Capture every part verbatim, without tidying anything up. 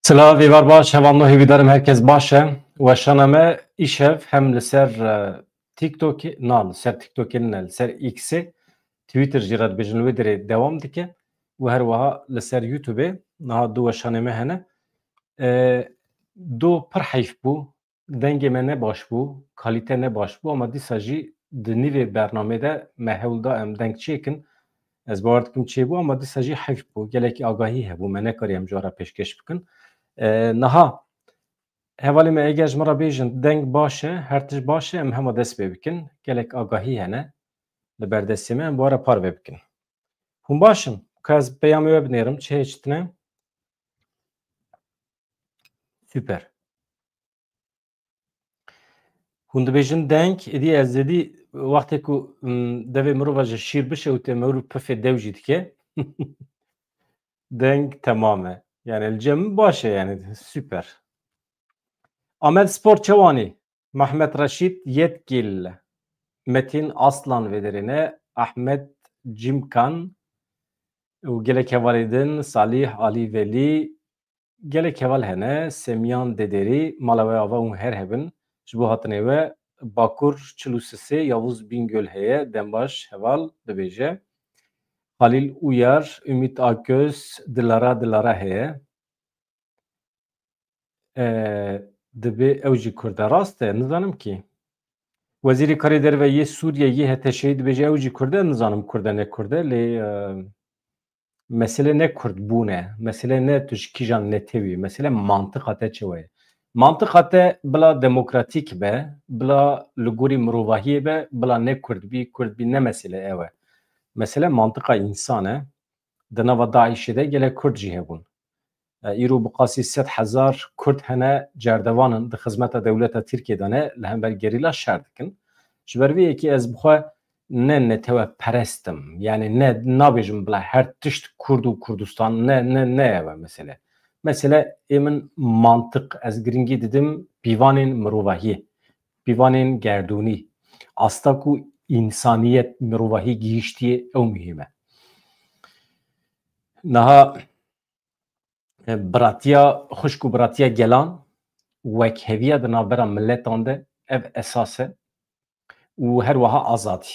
Silav, êvar baş, hevalno, hêvîdarim herkes baş e. Weşana me îşev hem li ser, e, TikTokê, na, li ser TikTokê ne, li ser X'ê, Twitter jî re dibêjin, li wê derê dewam dike û her wiha li ser YouTubeê niha du weşanê me hene. E, du pir heyf bû, dengê me ne baş bû, kalîte ne baş bû, ama dîsa jî di nîvê bernamê de me hewl da em deng çêkin. Ez bawer dikim çêbû, ama dîsa jî heyf bû. Gelekî agahî hebû, me nekarî em ji we re pêşkêş bikin. E, niha hevalê me, eger ji min re bêjin deng baş e, her tişt baş e, em hema dest pê bikin. Gelek agahî hene li ber destê me, em bi we re parve bikin. Hûn baş in? Ka ez peyamê we binêrim, çi heye çi tune? Super. Hûn dibêjin deng, êdî ez êdî wextê ku, mm, devê mirova ji şîr bişewite, mirov pifê dew jî dike. Deng temam e. Yani li cem min baş e yani, super. Amed Spor çewanî, Mehmet Reşîd Yetkil, Metin Aslan vê derê ne, Ahmet Cimkan û gelek hevalê din, Salih, Ali Velî, gelek heval hene, Semyan Dederî, mala we ava hûn her hebin. Ji bo hatinê we, Bakur çil û sisê, Yavuz Bingöl heye, dembaş heval bibêje. Halil Uyar, Ümit Aköz, Dilara Dilara heye. E, dibê ew jî Kurd e, rast e, nizanim kî. Wezîrê Karê Derve yê Sûriyê yê H T Ş'ê dibêje ew jî Kurd e, nizanim Kurd e ne Kurd e, lê, e, mesele ne Kurd bûn e, mesele ne tu ji kîjan netewî, mesele mantiqa te çi ye. Mantiqa te bila demokratîk be, bila li gorî mirovahiyê be, bila ne Kurd bî, Kurd bî, ne mesele ew e. Mesele mantiqa însan e. Di nava DAIŞ'ê de gelek Kurd jî hebûn. E, îro bi qasî sed hezar Kurd hene, cerdevan in, di xizmeta dewleta Tirkiyê de ne, li hember gerîla şer dikin. Ji ber vê yekê ez bi xwe ne neteweperest im, yani ne, nabêjim bila her tişt Kurd û Kurdistan, ne, ne, ne ev e mesele. Mesele ê min mantiq, ez giringî didim pîvanên mirovahiyê, pîvanên gerdûnî, asta ku însaniyet, mirovahî gihîştiye, ew muhîm e. Niha, e, biratiya xwişk û biratiya gelan, wekheviya di navbera miletan de, ev esas e û her wiha azadî.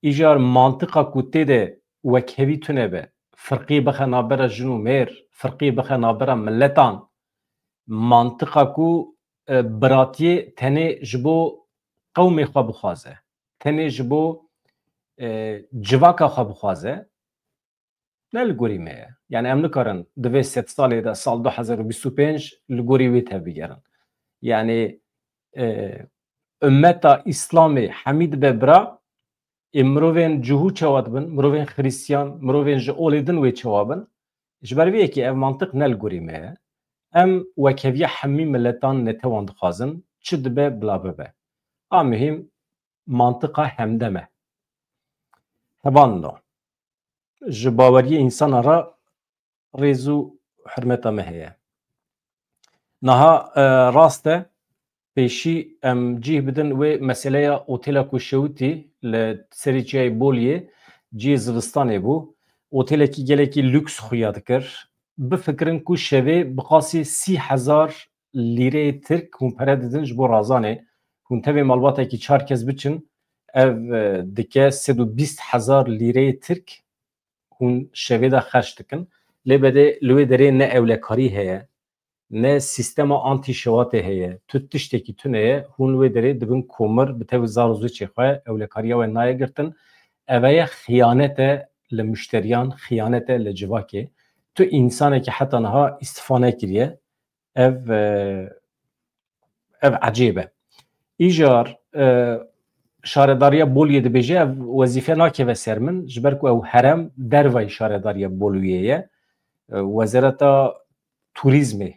Îcar mantiqa ku tê de wekhevî tune be, firqî bixe navbera jin û mêr, firqî bixe navbera miletan, mantiqa ku, e, biratiyê tenê ji bo qewmê xwe bixwaze, tenê ji bo, e, civaka xwe bixwaze, ne li gorî me ye. Yani em nikarin di vê sed salê de, sal du hezar û bîst û pênc, li gorî wê tevbigerin. Yani, e, ummeta Îslamê hemî dibe bira, ê mirovên cihû çawa dibin, mirovên Xristiyan, mirovên ji olê din wê çawa bin? Ji ber vê yekê ev mantiq ne li gorî me ye. Em wekheviya hemî miletan, netewan dixwazin, çi dibe bila bibe. A muhîm mantiqa hemdem e. Hevalno, ji baweriyê însana re rêz û hurmeta me heye. Niha, e, rast e, pêşî em cih bidin wê meseleya otêla ku şewitî li serê çiyayê Boliyê, cihê zivistanê bû. Otêlekî gelekî lûks xuya dikir. Bifikirin ku şevê bi qasî sî hezar lîreyê Tirk hûn pere didin ji bo razanê. Hûn tevê malbatekî çar kes biçin, ev, e, dike sed û bîst hezar lîreyê Tirk hûn şevê de xerc dikin. Lê bedê li wê derê ne ewlekarî heye, ne sîstema antî-şewatê heye, tu tiştekî tune ye, hûn li wê derê dibin komir, bi tevî zar û zûçê xwe ewlekariya we nayê girtin. Eve ye xiyanet e li muşteriyan, xiyanet e li civakê. Tu însanekî heta niha îstifa nekiriye. Ev, e, ev ecêb e. Îcar, e, şaredariya Boliyê dibêje, ev wezîfe nakeve ser min, ji ber ku ew herem dervayî şaredariya Boliyê ye. E, Wezareta Turîzmê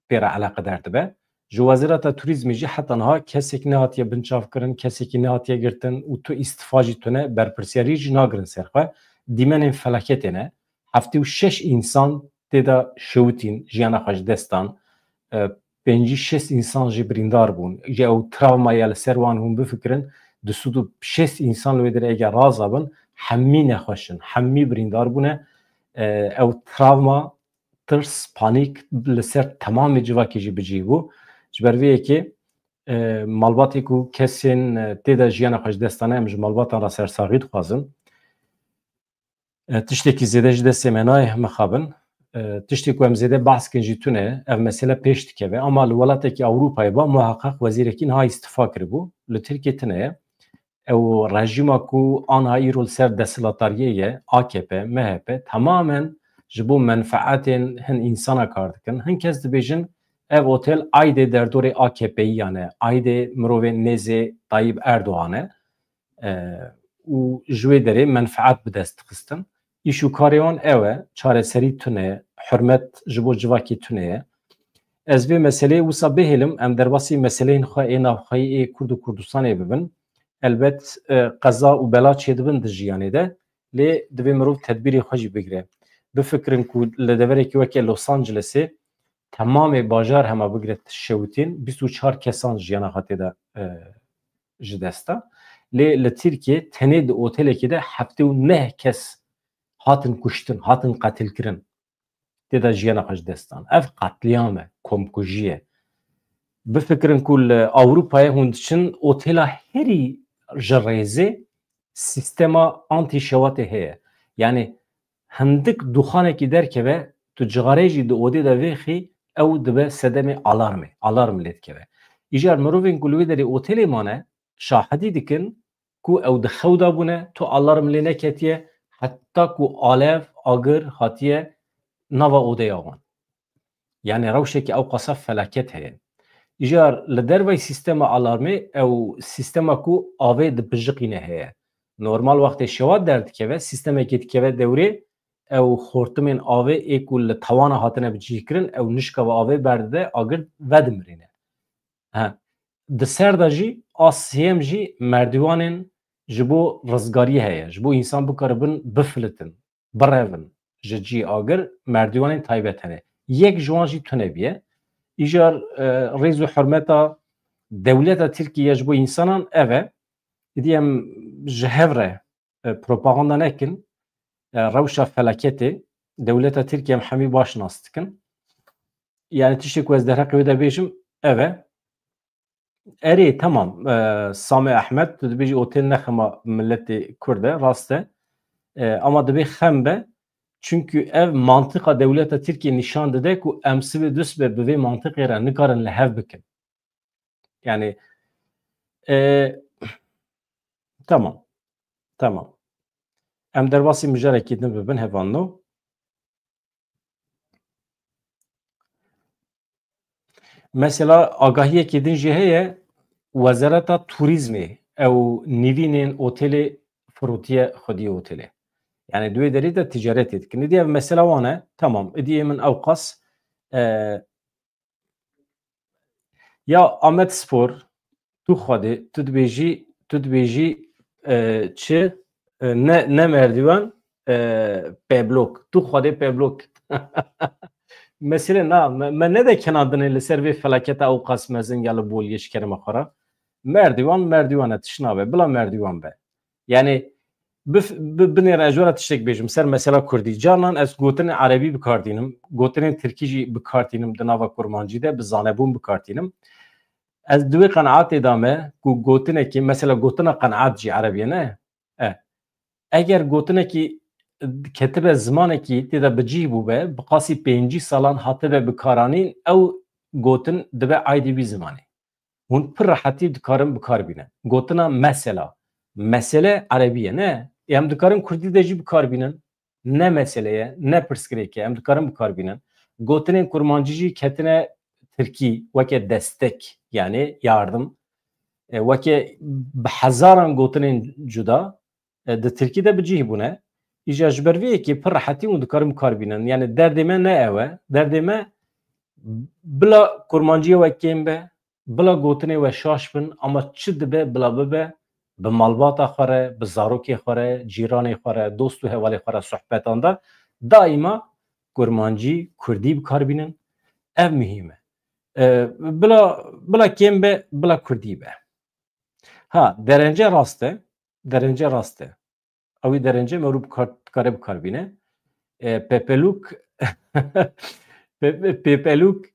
pê re eleqedar dibe. Ji Wezareta Turîzmê jî heta niha kesek nehatiye binçavkirin, kesekî nehatiye girtin û tu îstifa jî tune, berpirsiyarî jî nagirin ser xwe. Dîmenên felaketê ne. Heftê û şeş însan tê de şewitîn, jiyana xwe ji dest dan. E, pêncî şêst însan jî birîndar bûn. Ji ew travma ya li ser wan hûn bifikirin, du sed û şêst însan li wê derê eger raza bin, hemî nexweş in, hemî birîndar bûne. E, ew travma tirs, panîk li ser temamê civakê jî bi cih bû. Ji ber vê yekê, e, malbatê ku kesên, e, tê de jiyana xwe ji dest dane, em ji malbatan re sersaxî dixwazin. E, tiştekî zêde ji destê me nayê, mixabin. E, tiştê ku em zêde behs kin jî tune, ev mesele pêş dikeve. Ama li welatekî Ewropayê ba muheqeq wezîrekî niha îstifa kiribû. Li Tirkiyê tune ye. Ew rejîma ku anha îro li ser desthilatdariyê ye, A K P, M H P, temamen ji bo menfeetên hin însana kar dikin. Hin kes dibêjin, ev otel aydê derdorê A K P'yiyan e, aydê mirovên nêzê Tayyip Erdogan e. E, û ji wê derê menfeet bi dest dixistin. Îş û karê wan ew e, çareserî tune ye, hurmet ji bo civakê tune ye. Ez vê meseleyê wisa bihêlim, em derbasî meseleyên xwe ê navxweyî ê Kurd û Kurdistanê bibin. Elbet, e, qeza û bela çêdibin di jiyanê de, lê divê mirov tedbîrê xwe jî bigire. Bifikirin ku li deverekî weke Los Angelesê temamê bajar hema bigire şewitîn bîst û çar kesan jiyana xwe tê de, e, ji dest da. Lê li Tirkiyê tenê di otelekê de heftê û neh kes hatin kuştin, hatin qetilkirin. Tê de jiyana xwe ji dest dan. Ev qetlîam e, komkujî ye. Bifikirin ku li Ewropayê hûn diçin otela herî ji rêzê sîstema antî-şewatê heye. Yanî hindik duxanekî derkeve, tu cixareyê jî di odê de vêxî, ew dibe sedemê alarmê. Alarm lê dikeve. Îcar mirovên ku li wê derê otelê mane, şahidî dikin ku ew di xew de bûne, tu alarm lê neketiye, heta ku alev, agir hatiye nava odeya wan. Yanî rewşekî ewqasa felaket heye. Îcar li derveyî sîstema alarmê ew sîstema ku avê dipijiqîne heye. Normal wextê şewat derdikeve, sîstemekê dikeve dewrê, ew xortimên avê ê ku li tawana hatine bicihkirin, ew nişka ve avê berdide, agir vedimirîne. He. Di ser de jî a sêyem jî merdîwanên ji bo rizgariyê heye, ji bo însan bikaribin bifilitin, birevin ji cî agir, merdîwanên taybet hene. Yek ji wan jî tune bûye. Îcar, e, rêz û hurmeta dewleta Tirkiyê ji bo însanan ev e. Îdî em ji hev re, e, propaganda nekin. E, rewşa felaketê, dewleta Tirkiyê em hemî baş nas dikin. Yani tiştê ku ez derheqê wê de bêjim, ev e. Erê, tamam. E, Sami Ahmed, tu dibêjî otel ne xema miletê Kurd e, rast e. E, ama dibê xem be, çünkü ev mantiqa dewleta Tirkiyê nîşan dide ku em sibê du sibe bi vê mantiqê re nikarin li hev bikin. Yani, e, tamam. Tamam. Em derbasî mijarekî din bibin, hevalno. Mesela agahiyekî din jî heye, Wezareta Turîzmê ew nivînên otelê firotiye xwediyê otelê. Yani di wê derê de ticaretê dikin. Îdî ev mesela wan e, tamam. Îdî ê min ewqas, e, ya Amed Spor, tu Xwedê, tu dibêjî, tu dibêjî, e, çi? E, ne, ne merdiwan, e, peblok. Tu Xwedê peblok. Mesele na, me, me nede kenandinê li ser vê felaketa ewqas mezin ya li Boliyê ji kerema xwe re. Merdiwan, merdiwan e, tişt nabe. Bila merdiwan be. Yani, bif-, bi-, binêre ez ji we re tiştek bêjim. Ser mesela Kurdî. Carnan ez gotinên Erebî bi kar tînim, gotinên Tirkî jî bi kar tînim, di nava Kurmancî de bi zanebûn bi kar tînim. Ez di wê qenaetê de me ku gotinekî, mesela gotina qenaet jî Erebî ye, ne? E. Eger gotinekî ketibe zimanekî tê de bi cih bûbe, bi qasî pêncî salan hatibe bikaranîn, ew gotin dibe aydî wî zimanê. Hûn pir rehetî dikarin bi kar bînin. Gotina mesela. Mesele Erebî ye, ne? Ê, em dikarin Kurdî de jî bi kar bînin. Ne mesele ye, ne pirsgirêk e. Em dikarin bi kar bînin. Gotinên Kurmancî jî ketine Tirkî weke destek, yani yardım. E, weke bi hezaran gotinên cuda, e, di Tirkî de bi cih bûne. Îja ji ber vê yekê pir rehetî hûn dikarin bi kar bînin. Yani derdê me ne ew e. Derdê me bila Kurmanciyê we kêm be, bila gotinê we şaş bin, ama çi dibe bila bibe, bi malbata xwe re, bi zarokê xwe re, cîranê xwe re, dost û hevalê xwe re sohbetan de daîma Kurmancî, Kurdî bi kar bînin. Ev muhîm e. E, bila, bila kêm be, bila Kurdî be. Ha, derence rast e. Derence rast e. Ew ê derence merû bikar-, dikare bikar bîne. E, pepelûk, Pê-, pêpelûk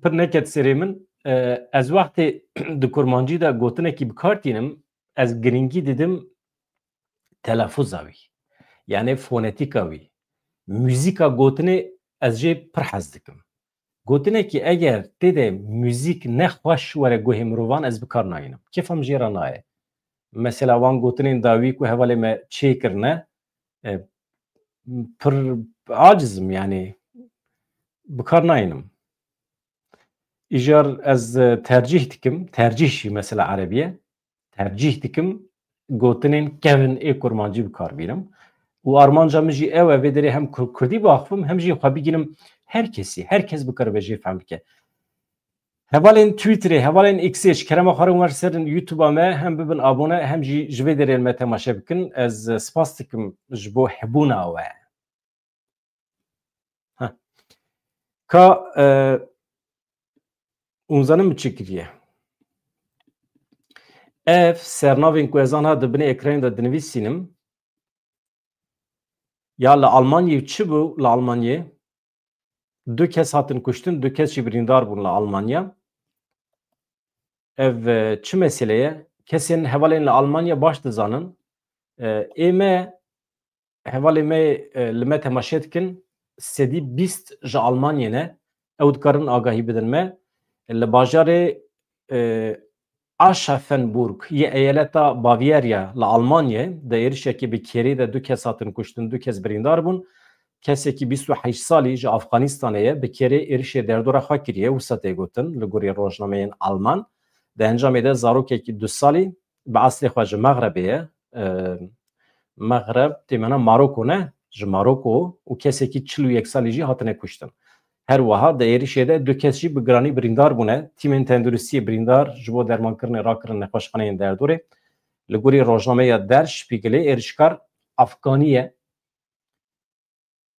pir neket serê min. E, ez wextê di kurmancî de gotinekî bi kar tînim, ez girîngî didim telafûza wî. Yanî fonetîka wî. Muzîka gotinê ez jê pir hez dikim. Gotinekî eger tê de muzîk ne xweş were guhê mirovan, ez bi kar nayînim. Kêfa min jê re nayê. Mesela wan gotinên dawî ku hevalê me çêkirine, e, pir aciz im, yanî bi kar nayînim. Îcar ez, e, tercîh dikim, tercîh jî mesela erebî ye. Tercîh dikim gotinên kevin ê kurmancî bi kar bînim. Û armanca min jî ew e, vê derê hem kur-, kurdî biaxivim, hem jî xwe bigînim her kesî, her kes bikaribe jê fehm bike. Hevalên Twitterê, hevalên Xê, ji kerema xwe re wer serin YouTube-a me hem bibin abone, hem jî ji vê derê li me temaşe bikin. Ez, e, spas dikim ji bo hebûna we. Heh. Ka, e, hûn zanin min çi kiriye? Ev sernavên ku ez anha di binê ekranê de dinivîsînim, ya li Almanyê çi bû li Almanyê? Du kes hatin kuştin, du kes jî birîndar bûn li Almanya. Ev, e, çi mesele ye? Kesên hevalên li Almanya baş dizanin. E, ê me, hevalê me, e, li me temaşe dikin, sedî bîst ji Almanyê ne. Ew dikarin agahî bidin me. Li bajarê, e, Aschaffenburg yê eyaleta Bavyerya li Almanyê di êrişekî bi kêrê de du kes hatin kuştin, du kes birîndar bûn. Kesekî bîst û heşt salî ji Afganistanê ye, bi kêrê êrişê derdora xwe kiriye, wisa tê gotin, li gorî rojnameyên Alman. Di encamê de zarokekî du salî bi eslê xwe ji Mexrebê ye. E, Mexreb, têmena Maroko ne, ji Maroko û kesekî çil û yek salî jî hatine kuştin. Her wiha di êrişê de du kes jî bi giranî birîndar bûne. Tîmên tenduristiyê birîndar ji bo dermankirinê rakirin nexweşxaneyên derdorê. Li gorî rojnameya Der Spiegelê êrişkar Afganî ye.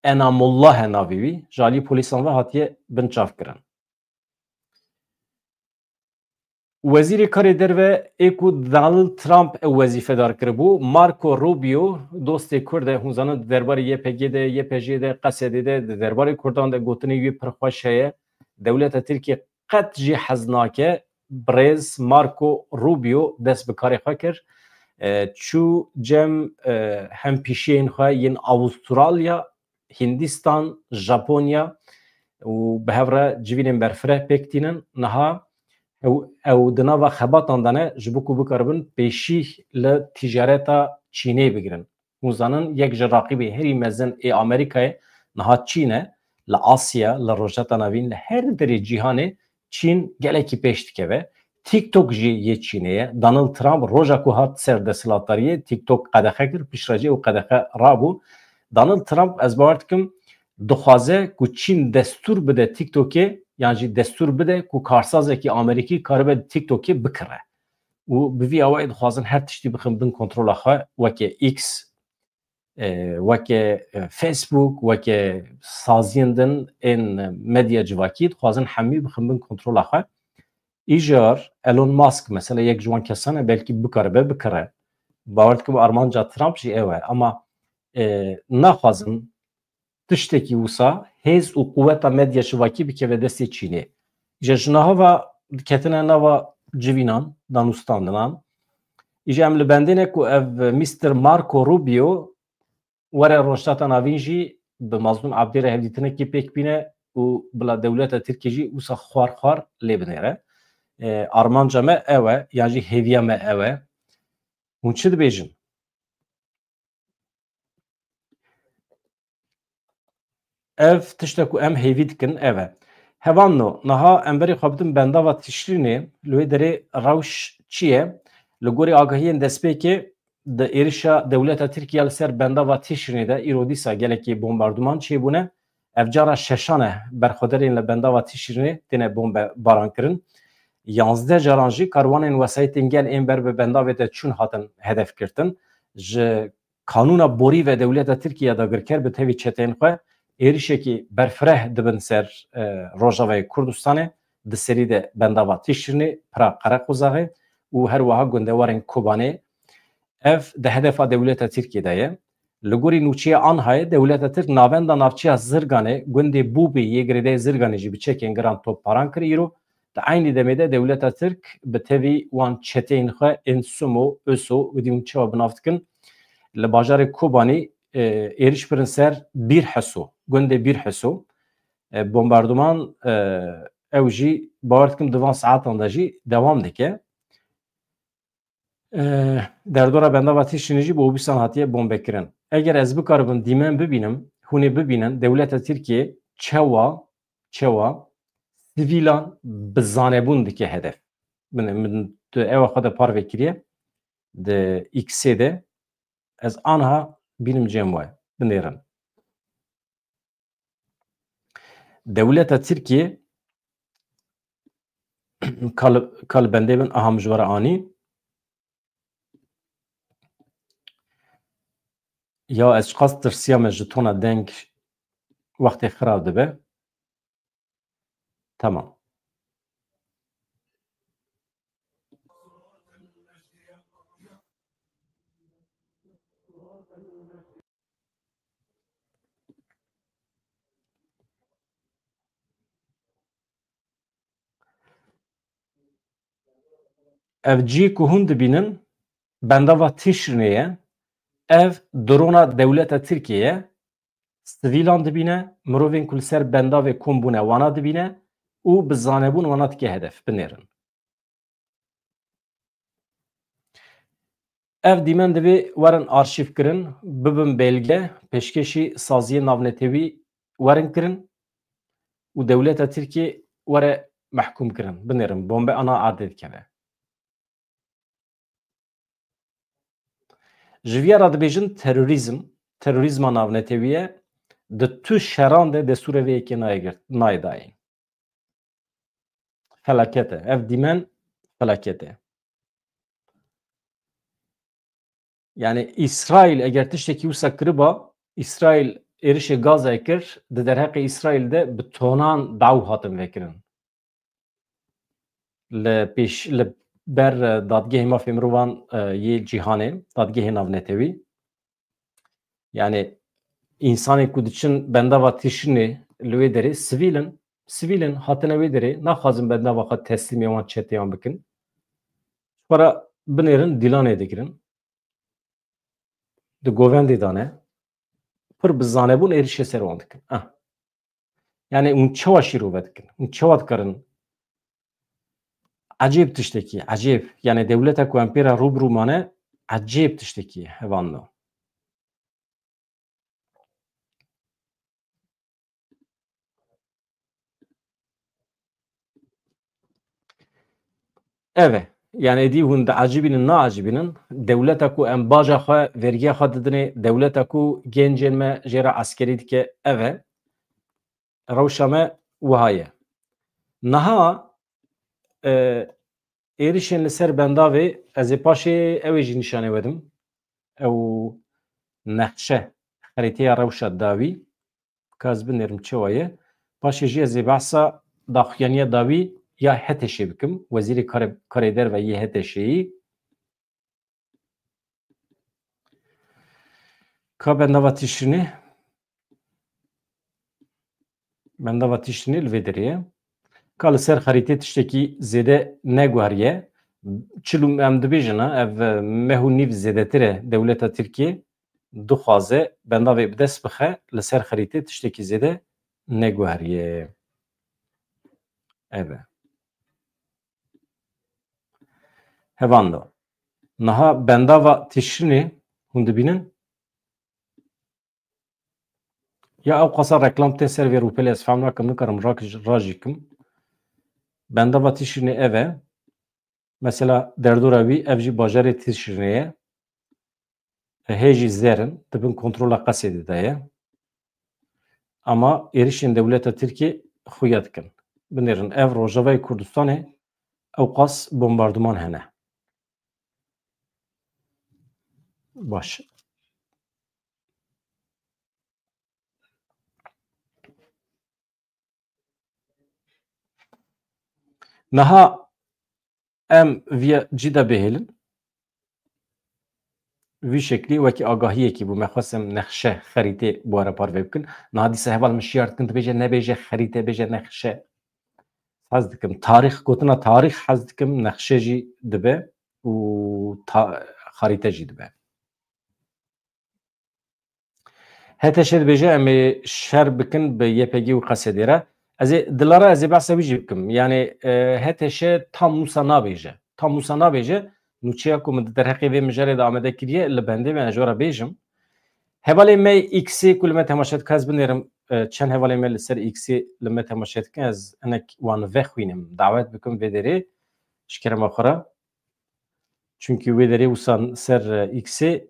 Enamullah e navê wî. Ji alî polîsan ve hatiye binçavkirin. Wezîrê Karê Derve ê ku Donald Trump ew wezîfedar kiribû, Marco Rubio, dostê Kurd e, hûn zanin di derbarê Y P G de, Y P J de, Qesedê de, di derbarê Kurdan de gotinê wî pir xweş heye. Dewleta Tirkiyê qet jî hez nake. Birêz Marco Rubio dest bi karê xwe kir. E, çû cem, e, hempîşiyên xwe yên Avustralya, Hindistan, Japonya û bi hev re civînên berfireh pêk tînin. Niha ew, ew di nava xebatan de ne, ji bo ku bikaribin pêşî li ticareta Çînê bigirin. Hûn zanin, yek ji raqîbê herî mezin ê Amerîkayê niha Çîn e. Li Asya, li Rojheta Navîn, li her derê cîhanê Çîn gelekî pêş dikeve. TikTok jî yê Çînê ye. Donald Trump roja ku hat ser desthilatdariyê TikTok qedexe kir, piştre jî ew qedexe rabû. Donald Trump, ez bawer dikim, dixwaze ku Çîn destûr bide TikTokê, yan jî destûr bide ku karsazekî Amerîkî karibe TikTokê bikire. Û bi vî awayî dixwazin her tiştî bixin bin kontrola xwe, weke X, e, weke, e, Facebook, weke saziyên din ên medya civakî dixwazin hemî bixin bin kontrola xwe. Îcar Elon Musk mesela yek ji wan kesan e, belkî bikaribe bikire. Bawer dikim armanca Trump jî ew e. Ama, e, naxwazin tiştekî wisa hêz û quweta medya civakî bikeve destê Çînê. Îja ji niha ve diketine nava civînan, danûstandinan. Îja em li bendê ne ku ev Mister Marco Rubio were Rojhilata Navîn jî bi Mazlûm Ebdî re hevdîtinekî pêk bîne û bila dewleta Tirkiyê jî wisa xwar xwar lê binêre. E, armanca me ew e, yan jî hêviya me ew e. Hûn çi dibêjin? Ev tişte ku em hêvî dikin ev e. Hevalno, niha em berê xwe bidin bendava Tişrînê, li wê derê rewş çi ye? Li gorî agahiyên destpêkê di êrişa dewleta Tirkiye li ser bendava Tişrînê de îro dîsa gelekî bombarduman çêbûne. Ev cara şeşan e berxwederên li bendava Tişrînê têne bombe baran kirin. Yanzdeh caran jî karwanên wesayîtên gel ên ber bi bendavê de çûn hatin hedef girtin. Ji kanûna borî ve dewleta Tirkiye dagirker bi tevî çeteyên xwe êrişekî berfireh dibin ser, e, Rojavayê Kurdistanê, di serî de bendava Tişrînê, pira Qereqozaxê û her wiha gundewarên Kobanê. Ev di hedefa dewleta Tirkiye de ye. Li gorî nûçeya Anhayê dewleta Tirk navenda navçeya Zirganê, gundê Bûbê yê girêdayê Zirganê jî bi çekên giran topbaran kir îro. Di eynî demê de dewleta Tirk bi tevî wan çeteyên xwe ên Sumo, Öso, widî hûn çawa bi nav dikin, li bajarê Kobanî, e, êriş birin ser Bîr Heso, gundê Bîr Heso. E, bombarduman, e, ew jî bawer dikim di van saetan de jî dewam dike. E, derdora bendava Tişrînê jî bi obîsan hatiye bombekirin. Eger ez bikaribim dîmen bibînim, hûn ê bibînin, dewleta Tirkiyê çawa, çawa sivîlan bi zanebûn dike hedef. Min, min tu ewa xwe de parve kiriye di X-ê de. Ez anha bînim cem we. Binêrin. Dewleta Tirkiyê kal, kal bendê bin, aha min ji we re anî. Ya ez çiqas tirsiyame ji tona deng wextê xirab dibe. Tamam. Ev cî ku hûn dibînin, bendava Tişrînê ye. Ev drona dewleta Tirkiyê ye. Sivîlan dibîne, mirovên ku li ser bendavê kom bûne, wana dibîne û bi zanebûn wana dike hedef. Binêrin. Ev dîmen divê werin arşîvkirin, bibin belge, pêşkêşî saziyê navnetewî werin kirin û dewleta Tirkiyê were mehkûm kirin. Binêrin, bombe ana erdê dikeve. Ji viya re dibêjin terorîzm, terorîzma navnetewî ye. Di tu şeran de destûrê vê yekê nayê girt, nayê dayîn. Felaket e. Ev dîmen felaket e. Yani Îsraîl eger tiştekî wisa kiriba, Îsraîl êrişê Gazayê kir, di derheqê Îsraîl de bi tonan daw hatin vekirin. Li pêş, li ber, e, Dadgehê Mafê Mirovan, e, yê Cîhanê, Dadgehê Navnetewî. Yani, însanên ku diçin bendava Tişrînê li wê derê sivîl in, sivîl in, hatine wê derê, naxwazin bendava xwe teslîmê wan çeteyan bikin. Xwe re binêrin, dîlanê digirin. Di govendê de ne. Pir bi zanebûn êrişê ser wan dikin. Ah. Yani, hûn çawa şîrove dikin? Hûn çawa dikarin? Ecêb tiştekî, ecêb. Yani, dewleta ku em pê re rû bi rû mane, ecêb tiştekî hevalno. Ev e. Yani, êdî hûn diecibînin, naecibînin. Dewleta ku em baja xwe, vergiya xwe didinê, dewleta ku gencên me jê re eskerî dike, ev e. Rewşa me wiha ye. Niha, e, êrişên li ser bendavê, ez ê paşê ew ê jî nîşanê we dim. Ew nexşe, xerîteya rewşa dawî, ka ez binêrim çawa ye. Paşê jî ez ê behsa daxuyaniya dawî ya HTŞ'ê bikim. Wezîrê Karê-, Karê Derve yê HTŞ'ê yî. Ka bendava Tişrînê, bendava Tişrînê li vê derê ye. Ka li ser xerîtê tiştekî zêde neguheriye. Çil û, em dibêjin, ha, ev meh û nîv zêdetir e dewleta Tirkiyê dixwaze bendavê bi dest bixe, li ser xerîtê tiştekî zêde neguheriye. Ev e. Hevando. Niha bendava Tişrînê hûn dibînin? Ya ew qasa reklam tê ser vê rûpelê, ez fehm nakim, nikarim rak-, rajî kim. Bendava Tişrînê ev e. Mesela derdora wî, ev jî bajarê Tişrînê ye. Hê jî zer in, di bin kontrola Qesedê de ye. Ama êrişên dewleta Tirkiyê xuya dikin. Binêrin, ev Rojavayê Kurdistanê ewqas bombarduman hene. Baş. Niha em viya cî de bihêlin. vî şeklî wekî agahiyekî bû. Me xwestim nexşe, xerîtê bi we re parve bikin. Niha dîsa heval min şiyar dikin, dibêje nebêje xerîte, bêje nexşe. Hez dikim. Tarîx, gotina tarîx hez dikim, nexşe jî dibe û ta-, xarîte jî dibe. H T Ş dibêje em ê şer bikin bi Y P G û Q S D re. Ez ê dilare ez ê behsa wî jî bikim. Yanî, e, H T Ş tam wisa nabêje. Tam wisa nabêje. Nûçeya ku min di derheqê vê mijarê de amade kiriye, li bendê me ez ji we re bêjim. Hevalê me X-ê ku li me temaşe dike, ez binêrim, e, çend hevalê me li ser X-ê li me temaşe dikin, ez hinek wan vexwînim, dawet bikim vê derê, ji kerema xwe re. Çunkî wê derê wisa ser, e, X-ê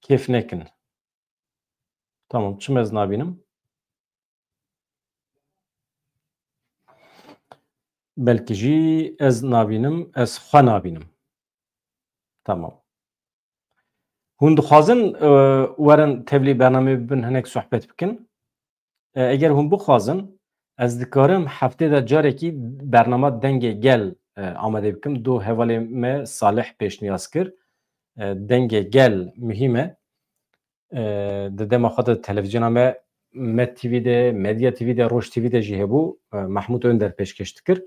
kêf nekin. Tamam, çim ez nabînim? Belkî jî ez nabînim, ez xwe nabînim. Tamam. Hûn dixwazin, e, werin tevlî bernameyê bibin, hinek sohbet bikin? E, eger hûn bixwazin, ez dikarim heftê de carekî bernama Dengê Gel, e, amade bikim. Du hevalê me Salih pêşniyaz kir. E, Dengê Gel muhîm e. E, di dema xwe de televîzyona me, Med T V de, Medya T V de, Roj T V de jî hebû. E, Mahmut Önder pêşkêş dikir.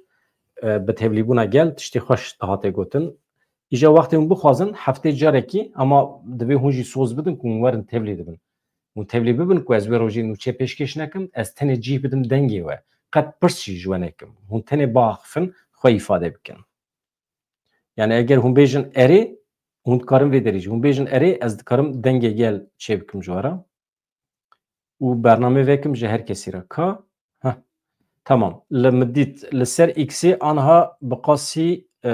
E, bi tevlîbûna gel tiştê xweş dihate gotin. Îja wextê hûn bixwazin, heftê carekî, ama divê hûn jî soz bidin ku hûn werin tevlî dibin. Hûn tevlî bibin ku ez wê rojê nûçe pêşkêş nekim, ez tenê cih bidim dengê we. Qet pirs jî ji we nekim. Hûn tenê biaxifin, xwe îfade bikin. Yani eger hûn bêjin erê, hûn dikarin vê derê jî. Hûn bêjin erê, ez dikarim Dengê Gel çêbikim ji we re. Û bernamê vekim ji her kesî re. Ka? Heh. Tamam. Li min dît, li ser X-ê anha bi qasî, e,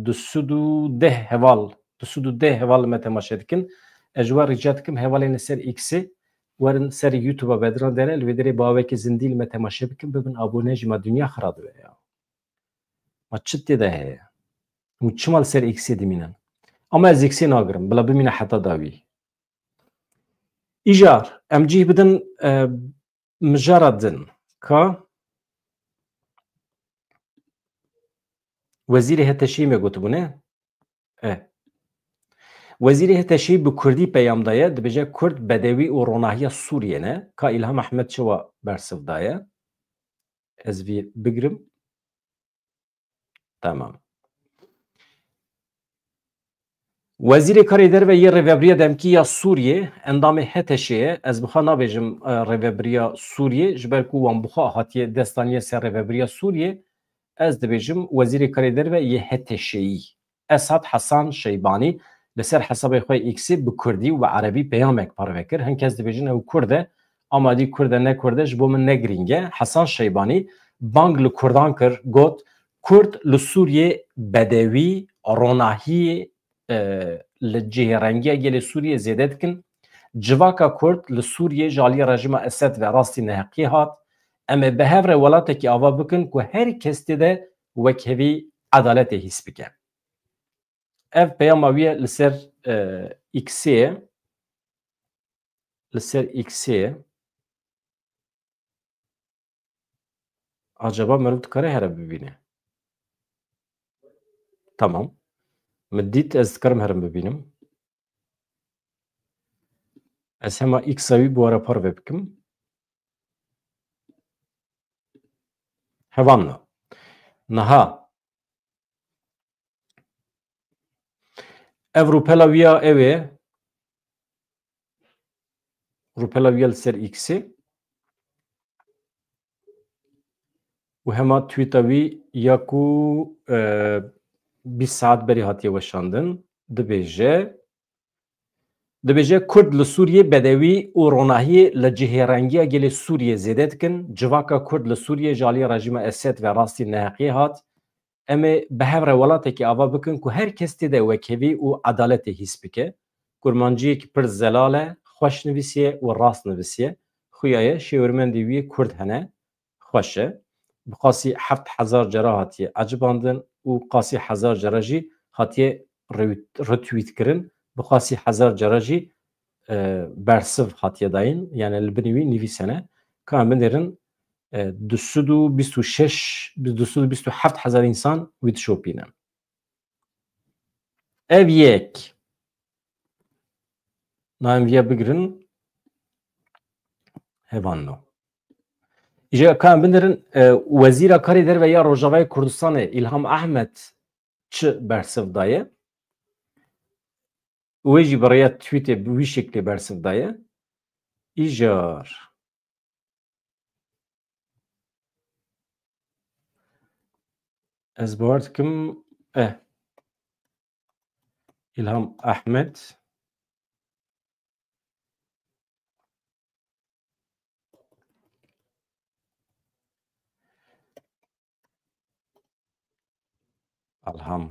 du sed û deh heval, du sed û deh heval li me temaşe dikin. Ez ji we rica dikim, hevalên li ser X-ê werin ser YouTube-a Bedran Dere, li wê derê bawekî zindî li me temaşe bikin, bibin abone jî, ma dinya xira dibe ya. Ma çi tê de heye? Hûn çima li ser X-ê dimînin? Ama ez X-ê nagirim, bila bimîne heta dawî. Îcar, em cih bidin, e, mijara din. Ka Wezîrê H T Ş'yê me gotibûne? E. Wezîrê H T Ş'yê bi kurdî peyam daye, dibêje Kurd bedewî û ronahiya Sûriyê ne. Ka Îlham Ehmed çawa bersiv daye? Ez vî bigirim. Tamam. Wezîrê Karê Derve yê Rêvebiriya Demkî ya Sûriyê, endamê H T Ş'ê ye. Ez bi xwe nabêjim, e, Rêvebiriya Sûriyê, ji ber ku wan bi xwe hatiye destaniye ser Rêvebiriya Sûriyê. Ez dibêjim Wezîrê Karê Derve yê H T Ş'ê yî. Esad Hasan Şeybanî li ser hesabê xwe X-ê bi kurdî û bi erebî peyamek parve kir. Hin kes dibêjin ew kurd e, ama dî kurd e ne kurd e, ji bo min ne girîng e. Hasan Şeybanî bang li kurdan kir, got, Kurd li Sûriyê bedewî, ronahiyê, e, li cihêrengiya gelê Sûriyê zêde dikin. Civaka kurd li Sûriyê ji aliyê rejîma Esed ve rastî neheqiyê hat. Em ê bi hev re welatekî ava bikin ku her kes tê de wekhevî edaletê hîs bike. Ev peyama wî ye li ser, e, X-ê ye. Li ser X-ê ye. Acaba meriv dikare here bibîne? Tamam. Min dît, ez dikarim herim bibînim. Ez hema X-a wî bi we re parve bikim. Hevanna. Niha. Ev rûpela wî ya ew ê. Rûpela wî ya li ser X-ê. Û hema tweeta wî ya ku, e, bîst saet berî hatiye weşandin. Dibêje, dibêje, Kurd li Sûriyê bedewî û ronahiyê li cihêrengiya gelê Sûriyê zêde dikin. Civaka Kurd li Sûriyê ji alî rejîma Esed ve rastî neheqiyê hat. Em ê bi hev re welatekî ava bikin ku her kes tê de wekhevî û edaletê hîs bike. Kurmanciyekî pir zelal e, xweş nivîsiye û rast nivîsiye. Xuya ye, şêwirmendê wî yê Kurd hene, xweş e. Bi qasî heft hezar cara hatiye ecibandin û qasî hezar cara jî hatiye retweet, retweet kirin. Bi qasî hezar cara jî, e, bersiv hatiye dayîn. Yani li binî wî nivîs hene. Ka em binêrin, e, du sed û bîst û şeş, du sed û bîst û heft hezar însan wî dişopîne. Ev yek. Nayên viya bigirin. Hevanno. Îje ka em binêrin, e, Wezîra Karê Derve ya Rojavayê Kurdistanê Îlham Ehmed çi bersiv daye? Wê jî bi rêya tweetê bi wî şeklê bersiv daye. Îjar. Ez bawer dikim, eh, Îlham Ehmed. Elham.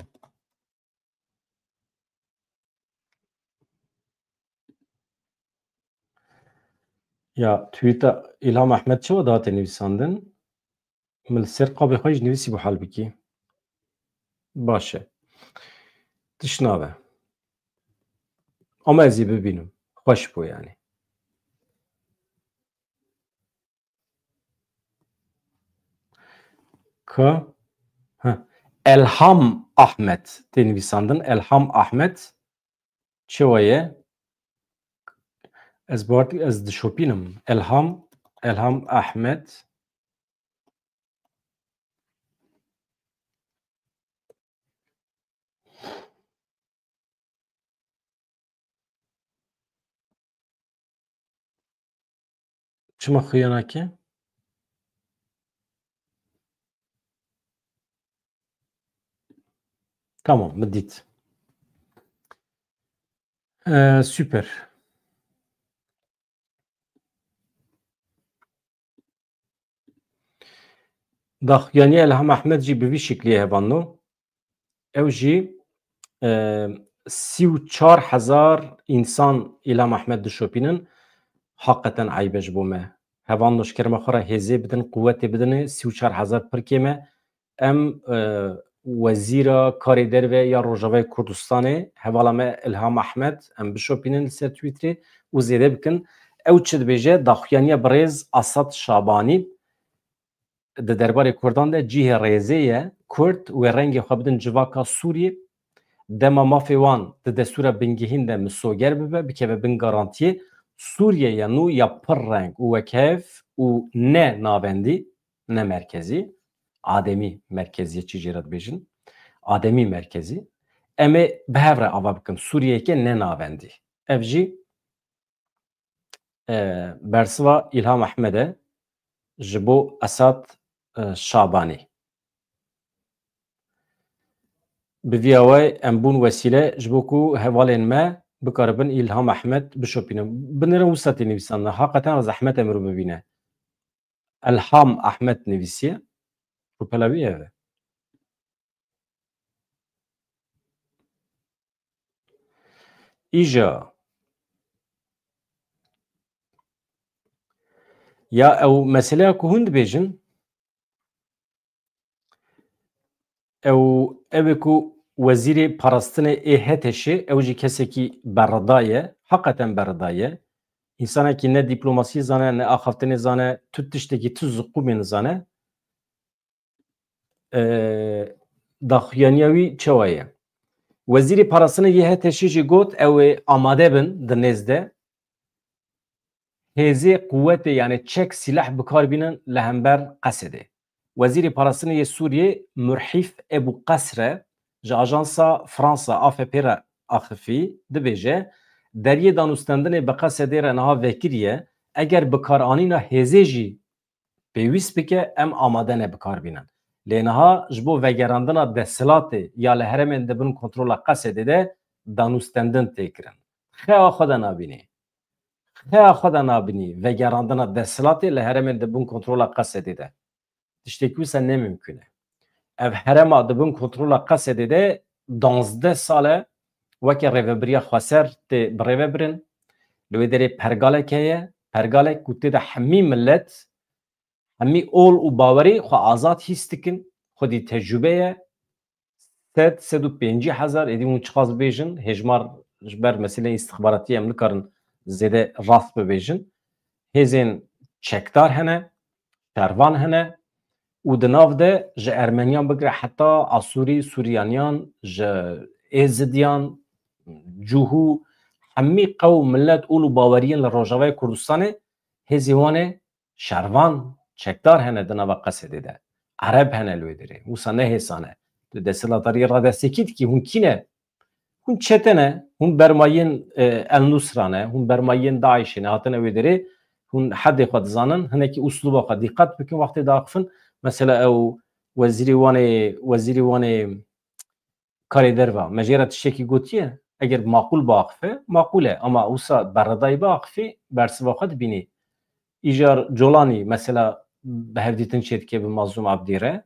Ya, tweeta Îlham Ehmed çawa dihate nivîsandin? Min li ser qabê xwe jî nivîsî bû halbikî. Baş e. Tişt nabe. Ama ez ê bibînim. Xweş bû yani. Ka? Ha. Elham Ahmet tê nivîsandin. Elham Ahmet. Çawa ye? Ez bawer dikim, ez dişopînim. Elham, Elham Ahmet. Çima xuya nake? Tamam, min dît. Ee, super. Daxuyaniya Elham Ehmed jî bi vî şikliyê hevalno. Ew jî, e, sî û çar hezar însan Îlham Ehmed dişopînin. Haqeten eyb e ji bo me. Hevalno ji kerema xwe re hêzê bidin, quwetê bidinê, sî û çar hezar pir kêm e. Em, e, Wezîra Karê Derve ya Rojavayê Kurdistanê, hevala me Îlham Ehmed, em bişopînin li ser Twitterê û zêde bikin. Ew çi dibêje? Daxuyaniya birêz Asad Şabanî di derbarê Kurdan de cihê rêzê ye. Kurd wê rengê xwe bidin civaka Sûriyê. Dema mafê wan di destûra bingehîn de misoger bibe, bikeve bin garantiyê, Sûriye ya nû ya pir reng û wekhev û ne navendî, ne merkezî, ademî merkeziyetçî jê re dibêjin, ademî merkezî, em ê bi hev re ava bikin Sûriyeyeke ne navendî. Ev jî, e, bersiva Îlham Ehmed e ji bo Esad, e, Şabanî. Bi vî awayî em bûn wesîle ji bo ku hevalên me bikaribin Îlham Ehmed bişopînin. Binêrin wisa tê nivîsandin. Haqeten re zehmet e mirov bibîne. Elham Ahmed nivîsiye. Rûpela wî ev e. Îja. Ya ew meseleya ku hûn dibêjin, ew, ew ê ku wezîrê parastinê ê HTŞê, ew jî kesekî berida ye, heqeten berida ye. Însanekî ne dîplomasî zane, ne axaftinê zane, tu tiştekî, tu ziqûmê nizane. E, daxuyaniya wî çawa ye? Wezîrê parastinê yê HTŞê jî got, ew ê amade bin di nêz de. Hêzê, quwetê, yani çek, sîleh bi kar bînin li hember Qesedê. Wezîrê Parastinê yê Sûriyê Murhîf Ebû Qesre ji ajansa Fransa A F P re axifî, dibêje, deriyê danûstendinê bi Qesedê re niha vekiriye, eger bikaranîna hêzê jî pêwîst bike, em amade ne bi kar bînin. Lê niha ji bo vegerandina desthilatê ya li herêmên di bin kontrola Qesedê de danûstendin tê kirin. Xeya xwe de nabînî. Xeya xwe de nabînî vegerandina desthilatê li herêmên di bin kontrola Qesedê de. Tiştekî wisa ne mimkûn e. Ev herêma di bin kontrola Qesedê de danzdeh sal e weke rêvebiriya xweser tê birêvebirin. Li wê derê pergalek heye, pergalek ku tê de hemî milet, hemî ol û bawerî xwe azad hîs dikin, xwedî tecrûbe ye. Sed, sed û pêncî hezar, êdî hûn çiqas bibêjin, hêjmar ji ber meseleyên îstixbaratî em nikarin zêde rast bibêjin. Hêzên çekdar hene, şervan hene û di nav de ji Ermeniyan bigire heta Asûrî, Sûriyaniyan, ji Êzidiyan, Cûhû, Hemî qewm, millet, ol û baweriyên li Rojavayê Kurdistanê hêzê wan ê şervan, çekdar hene di nava Qesedê de. Ereb hene li wê derê. Wisa ne hêsan e. Tu desthilatdariyê radestekî dikî, hûn kî ne? Hûn çete ne, hûn bermayên, e, El Nusra ne, hûn bermayên DAIŞê ne, hatine wê derê, hûn hedê xwe dizanin, hinekî uslûba xwe dîqet bikin wextê diaxifin. Mesela ew wezîrê wanê, wezîrê wanê karê derva, me jê re tiştekî gotiye, eger maqûl biaxife, maqûl e, ama wisa berredayî biaxifî, bersiva xwe dibînî. Îcar Colanî, mesela, bi hevdîtin çêdike bi Mazlûm Abdî re,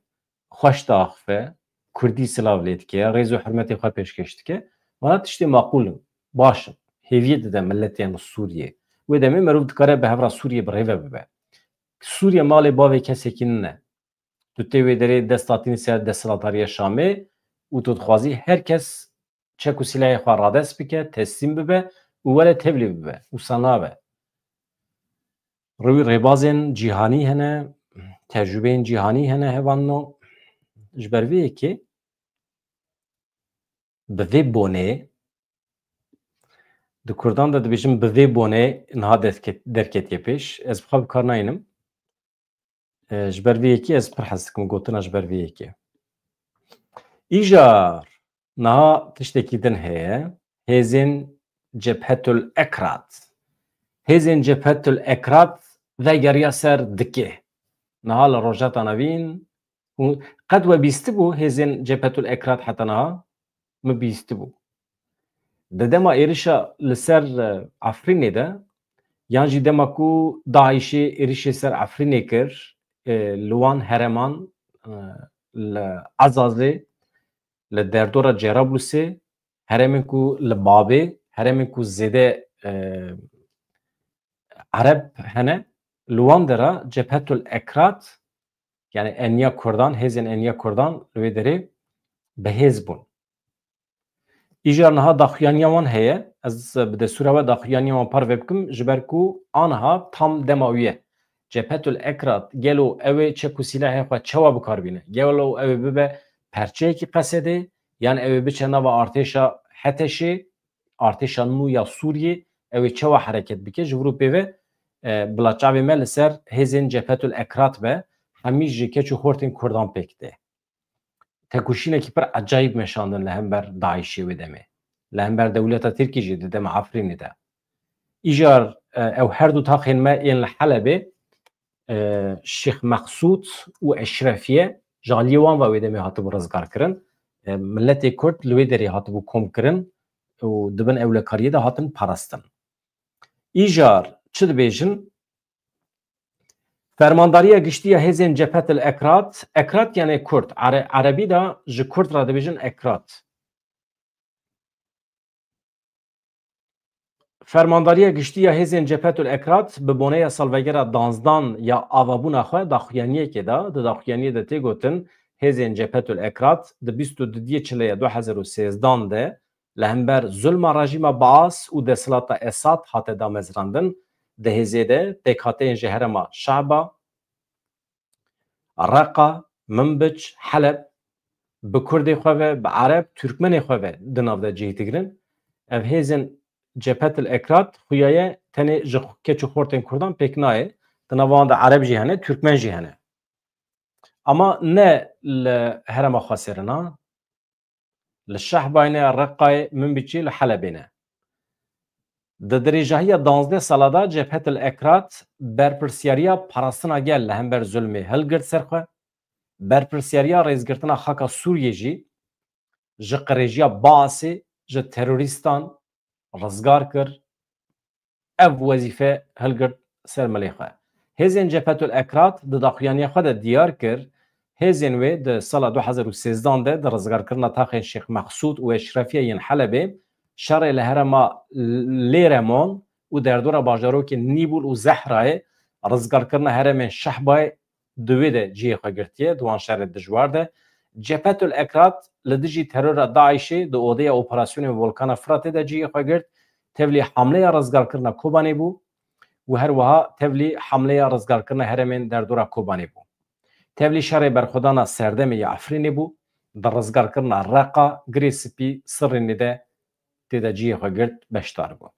xweş diaxife, kurdî silav lê dike, rêz û hurmetê xwe pêşkêş dike. Vana tiştê maqûl in, baş in, hêviyê dide miletên Sûriyê. Wê demê merov dikare bi hevra Sûriyê bi rê ve bibe. Sûriye malê bavê kesekî nine. Tu tê wê derê dest hatînî ser desthilatdariya Şamê û tu dixwazî her kes çek û silahê xwe radest bike, teslîm bibe û were tevlî bibe. Wisa nabe. Rûyê rêbazên cîhanî hene, tecrûbeyên cîhanî hene hevanno. Ji ber vê yekê, bi vê bonê, di Kurdan de dibêjin, bi vê bonê niha derket-, derketiye pêş. Ez bi xwe bi kar nayînim. E, ji ber vê yekê ez pir hez dikim gotina ji ber vê yekê. Îjar niha tiştekî din heye. Hêzên Cephetul Ekrat. Hêzên Cephetul Ekrat vegeriya ser dikê. Niha li Rojheta Navîn û qet we bîstibû hêzên Cephetul Ekrat heta niha? Min bîstibû. Di dema êrişa li ser, e, Efrînê de, yan jî dema ku DAIŞê êrişê ser Efrînê kir, e, li wan herêman, e, li Ezazê, li derdora Cerablusê, herêmên ku li Babê, herêmên ku zêde, e, Ereb hene, li wan dera Cephetul Ekrat, yani Eniya Kurdan, hêzên Eniya Kurdan li wê derê bi hêz bûn. Îcar niha daxuyaniya wan heye, ez bi destûra we daxuyaniya wan parve bikim, ji ber ku aniha tam dema wî ye. Cephetul Ekrat, gelo ew ê çek û silahê xwe çawa bi kar bîne? Gelo ew ê bibe perçeyekî Qesedê, yan ew ê biçe nava artêşa HTŞê, artêşa nû ya Sûriyê, ew ê çawa hereket bike? Ji vir û pê ve, e, bila çavê me li ser hêzên Cephetul Ekrat be, hemî ji keç û xortên Kurdan pêk tê. Tekoşînekî pir ecayîb meşandin li hember DAIŞê wê demê. Li hember dewleta Tirkî jî di dema Efrînê de. Îcar, e, ew her du taxên me yên li Helebê, e, Şêx Mexsûd û Eşrefiye ji aliyê wan ve wê demê hatibû rizgarkirin. E, miletê Kurd li wê derê hatibû komkirin û di bin ewlekariyê de hatin parastin. Îcar çi dibêjin? Fermandariya Giştî ya Hêzên Cephetil Ekrat, Ekrat yani Kurd, Ere-, Erebî de ji Kurd re dibêjin Ekrat. Fermandariya Giştî ya Hêzên Cephetul Ekrat bi boneya salvegera danzdan ya avabûna xwe daxuyaniyekê da. Di daxuyaniyê de tê gotin, Hêzên Cephetul Ekrat di bîst û dudiyê çileya du hezar û sêzdan de li hember zulma rejîma Baas û desthilata Esad hate damezrandin. Di hêzê de pêkhateyên ji herêma Şehba, Reqa, Minbic, Heleb, bi Kurdê xwe ve, bi Ereb, Tirkmenê xwe ve di nav de cih digirin. Ev hêzên Cephetil Ekrat xuyaye tenê ji keç û xortên Kurdan pêk nayê. Di nav wan de Ereb jî hene, Tirkmen jî hene. Ama ne li herêma Xweserê ne, li Şehbayê ne, Reqayê, Minbicê, li Helebê ne. Di dirêjahiya danzdeh sala de Cephetil Ekrat berpirsiyariya parastina gel li hember zulmê hilgirt ser xwe. Berpirsiyariya rêzgirtina xaka Sûriyê jî ji qirêjiya Baasê, ji terorîstan rizgar kir. Ev wezîfe hilgirt ser milê xwe. Hêzên Cephetul Ekrat di daxuyaniya xwe de diyar kir, hêzên wê di sala du hezar û sêzdan de di rizgarkirina taxên Şêx Mexsûd û Eşrefiye yên Helebê, şerê li herêma Lêremon û derdora bajarokên Nîbûl û Zehrayê, rizgarkirina herêmên Şehbayê di wê de cihê xwe girtiye, di wan şerê dijwar de. Cephetul Ekrat li dijî terora DAIŞê di odeya operasyonên Volkana Firatê de cihê xwe girt. Tevlî hamleya rizgarkirina Kobanê bû û her wiha tevlî hamleya rizgarkirina herêmên derdora Kobanê bû. Tevlî şerê berxwedana serdemê ya Efrînê bû. Di rizgarkirina Reqa, Girê Spî, Sirrînê de tê de cihê xwe girt, beşdar bû.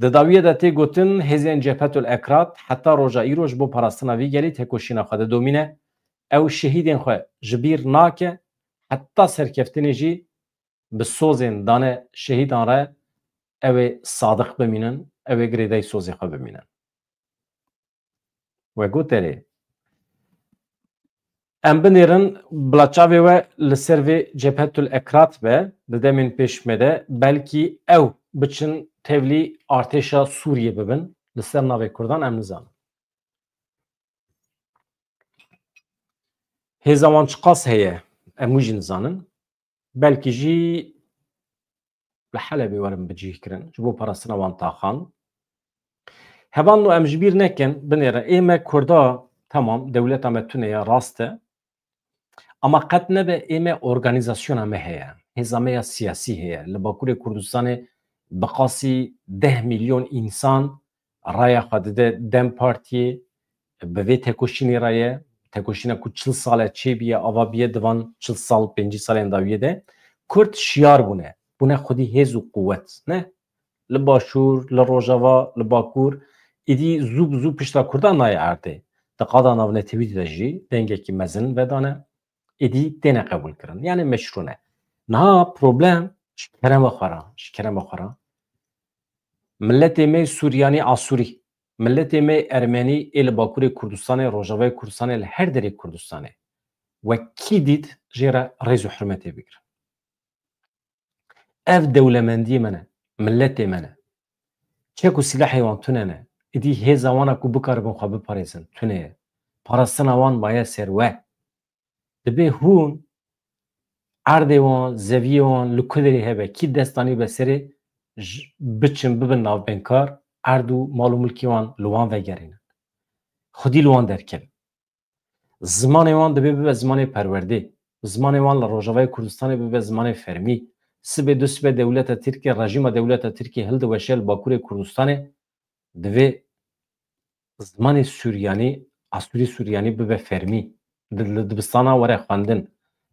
Di dawiyê de tê gotin, hêzên Cebhetul Ekrat heta roja îro ji bo parastina vî gelî tekoşîna xwe didomîne. Ew şehîdên xwe ji bîr nake, heta serkeftinê jî bi sozên dane şehîdan re ew ê sadiq bimînin, ew ê girêdayî sozê xwe bimînin. We got erê. Em binêrin bila çavê we li ser vê Cebhetul Ekrat be, di demên pêş me de belkî ew biçin tevlî artêşa Sûriyê bibin, li ser navê Kurdan em nizanin. Hêza wan çiqas heye, em wî jî nizanin. Belkî jî li Helebê werin bicih kirin ji bo parastina wan taxan. Hevalno em ji bîr nekin, binêre ê me Kurda, temam, dewleta me tune ye, rast e. Ama qet nebe ê me organîzasyona me heye, hêza me ya siyasî heye. Li Bakurê Kurdistanê bi qasî deh milyon însan raya xwe dide DEM Partiyê, bi vê tekoşînê re ye. Tekoşîna ku çil sal e çêbûye, ava bûye di van çil sal, pêncî salên dawiyê de Kurd şiyar bûne. Bûne xwedî hêz û quwet. Ne li Başûr, li Rojava, li Bakur. Îdî zû bi zû pişta Kurdan nayê erdê. Di qada navnetewî de jî dengekî mezin vedane. Êdî têne qebûlkirin. Yani meşrû ne. Niha problem ji kerema xwe re, ji kerema xwe re. Miletê me Suryanî, Asûrî, miletê me Ermenî ê li Bakurê Kurdistanê, Rojavayê Kurdistanê, li her derê Kurdistanê, we kî dît jê re rêz û hurmetê bigire? Ev dewlemendiyê me ne, miletê me ne. Çek û silahê wan tune ne. Îdî hêza wan a ku bikaribin xwe biparêzin, tune ye. Parastina wan maye ser we. Dibê hûn erdê wan, zeviyê wan li ku derê hebe, kî dest anî be serê, ji, biçin bibin navbeynkar, erd û mal û milkê wan li wan vegerînin. Xwedî li wan derkevin. Zimanê wan dibê bibe zimanê perwerdê. Zimanê wan li Rojavayê Kurdistanê bibe zimanê fermî. Sibê du sibe dewleta Tirkiyê, rejîma dewleta Tirkiyê hildiweşe li Bakurê Kurdistanê, divê zimanê Suryanî, Asûrî Suryanî bibe fermî. Di, li dibistana were xwendin.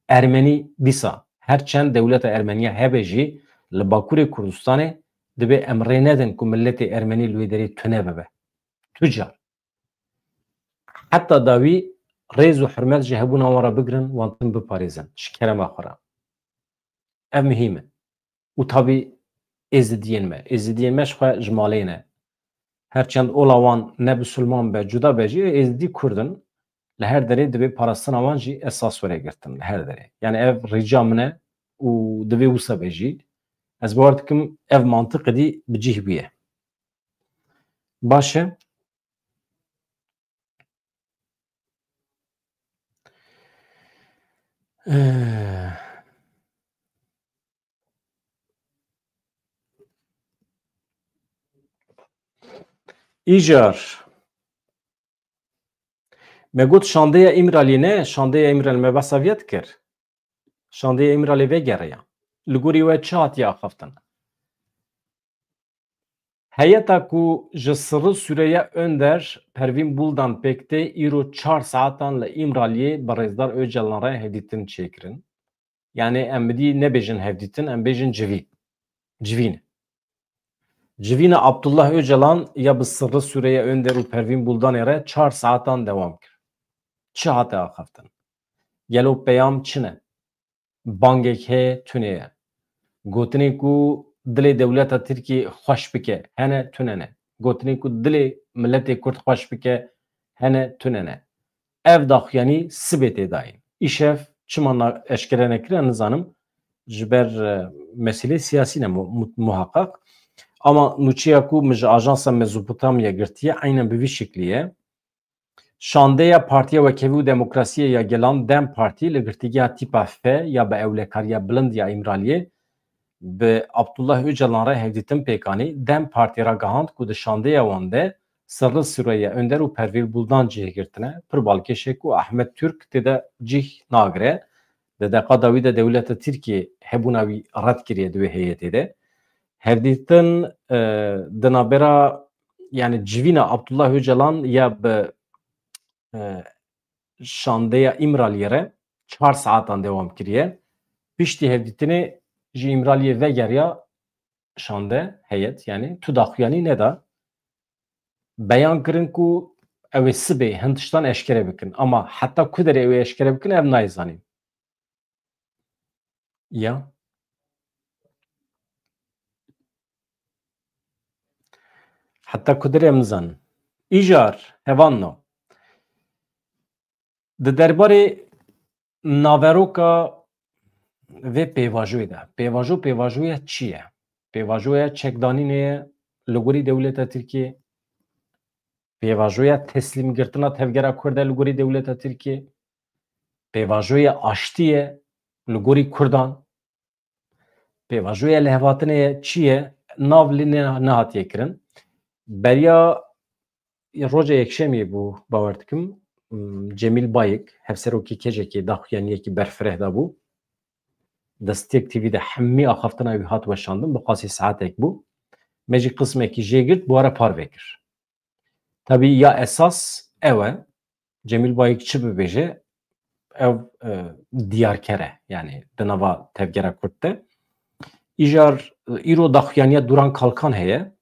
Ermenî dîsa, her çend dewleta Ermeniya hebe jî, li Bakurê Kurdistanê dibê em rê nedin ku miletê Ermenî li wê derê tune bibe. Tu car. Heta dawî rêz û hurmet ji hebûna wan re bigirin, wan tim biparêzin, ji kerema xwe re. Ev muhîm e. Û tabî Êzidiyên me. Êzidiyên me ji xwe ji malê ne. Her çend ola wan ne bisilman be, cuda be jî, Êzidî Kurd in. Li her derê divê parastina wan jî esas were girtin, li her derê. Yani ev rica min e û divê wisa be jî. Ez bawer dikim ev mantiq êdî bi cih bûye. Baş e. Eh. Îcar. Me got şandeya Îmralî ne, şandeya Îmralî me behsa viya dikir. Şandeya Îmralî vegeriya. Li gorî we çi hatiye axaftin? Heyeta ku ji Sirri Süreyya Önder, Pervîn Buldan pêk tê, îro çar saetan li Îmraliyê bi Rêzdar Ocalan re hevdîtin çêkirin. Yani em bidî nebêjin hevdîtin, em bêjin civî. Civîn. Civîna Abdullah Ocalan ya bi Sirri Süreyya Önder û Pervîn Buldanê re çar saetan dewam kir. Çi hate axaftin? Gelo peyam çi ne? Bangek heye, tune ye. Gotinên ku dilê dewleta Tirkiyê xweş bike, hene, tune ne. Gotinên ku dilê miletê Kurd xweş bike, hene, tune ne. Ev daxuyanî sibê tê dayîn. Îşev çima na-, eşkere nekirine nizanim. Ji ber, e, mesîlê siyasî ne mu-, mu-, muhaqqaq. Ama nûçeya ku min ji ajansa Mezopotamya girtiye, eynen bi vî şiklî ye. Şandeya Partiya Wekhevî û Demokrasiyê ya Gelan, DEM Partî, li girtîgeha tîpa F ya bi ewlekariya bilind ya Îmraliyê bi Abdullah Ocalan re hevdîtin pêk anî. DEM Partî ragihand ku di şandeya wan de Sirri Süreyya Önder û Pervîn Buldan cih girtine. Pir balkêş e ku Ahmet Türk tê de cih nagire. Di deqa dawî de dewleta Tirkiyê hebûna wî red kiriye di wê heyetê de. Hevdîtin, e, di navbera, yani civîna Abdullah Ocalan ya bi, e, şandeya Îmraliyê re çar saetan dewam kiriye. Piştî hevdîtinê ji Îmraliyê vegeriya, şande heyet, yani tu daxuyanî neda. Beyan kirin ku ew ê sibê hin tiştan eşkere bikin. Ama heta ku derê ew ê eşkere bikin, ev nayê zanîn. Ya. Heta ku derê em nizanin. Îcar, hevalno. Di derbarê naveroka vê pêvajoyê de. Pêvajo, pêvajoya çi ye? Pêvajoya çekdanînê ye li gorî dewleta Tirkiyê. Pêvajoya teslîmgirtina tevgera Kurd e li gorî dewleta Tirkiyê. Pêvajoya aştî ye li gorî Kurdan. Pêvajoya lihevhatinê ye, çi ye? Nav lê ne-, nehatiye kirin. Beriya roja yekşemiyê bû, bawer dikim, m, Cemîl Bayik, hevserokê kejekê daxuyaniyekî berfireh da bû. Destiyek T V de hemî axaftina wî hat weşandin, bi qasî saetek bû. Me jî qismekî jê girt, bi we re parve kir. Tabî ya esas ew e, Cemîl Bayik çi bibêje, ev, e, diyarker e, yani di nava tevgera Kurd de. Îcar, e, îro daxuyaniya Duran Kalkan heye,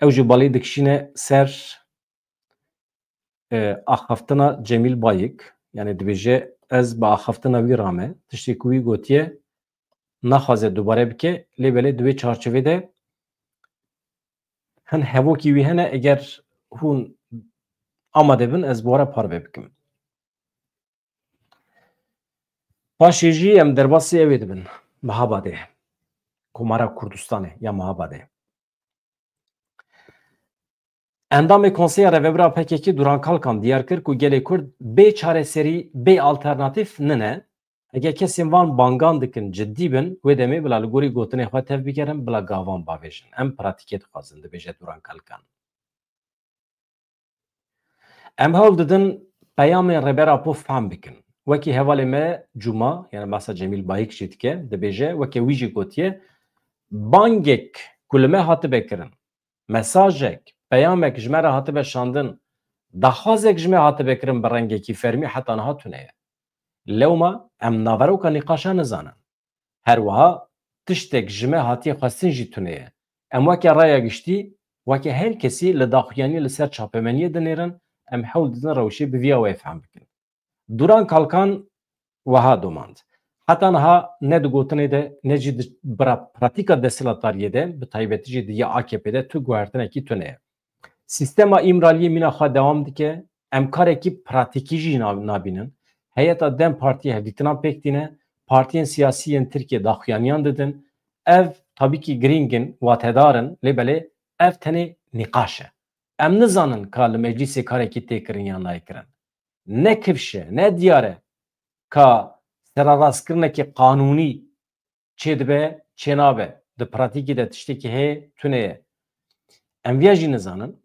ew jî balê dikişîne ser, e, axaftina Cemîl Bayik, yani dibêje ez bi axaftina wî rame, tiştê ku wî gotiye naxwaze dubare bike, lê belê di wê çarçovê de hin hevokî wî hene, eger hûn amade bin, ez bi we re parve bikim. Paşê jî em derbasî ew ê dibin, Mehabadê, Komara Kurdistanê ya Mehabadê. Endamê Konseya Rêvebira P K K Duran Kalkan diyar kir ku gelê Kurd bê çareserî, bê alternatîf nine. Heke kesên van bangan dikin cidî bin, wê demê bila li gorî gotinê xwe tev bigerin, bila gavan bavêjin. Em pratîkê dixwazin, dibêje Duran Kalkan. Em hewl didin peyamên Rêber Apo fehm bikin. Wekî hevalê me Cuma, yani behsa Cemîl Bayik jî dike, dibêje, weke wî jî gotiye, bangek ku li me hatibe kirin, mesajek, peyamek ji me re hatibe şandin, daxwazek ji me hatibe kirin bi rengekî fermî heta niha tune ye. Lewma em naveroka nîqaşa nizanin. Her wiha tiştek ji me hatiye xwestin jî tune ye. Em weke raya giştî, weke her kesî li daxuyaniyê li ser çapemeniyê dinêrin, em hewl didin rewşê bi vî awayê fehm bikin. Duran Kalkan wiha domand. Heta niha ne di gotinê de, ne jî di pra-, pratîka desthilatdariyê de, bi taybetî jî di ya A K P de tu guhertinekî tune ye. Sîstema Îmraliyê mîna xwe dewam dike. Em karekî pratîkî jî na-, nabînin. Heyeta DEM Partiyê hevdîtinan pêk tîne. Partiyên siyasî yên Tirkiyê daxuyaniyan didin. Ev tabîkî girîng in, watedar in, lê belê ev tenê nîqaş e. Em nizanin ka li meclîsê karekî tê kirin yan nayê kirin. Ne kifş e, ne diyar e ka serarastkirinekî qanûnî çêdibe, çênabe. Di pratîkê de tiştekî heye, tune ye. Em viya jî nizanin.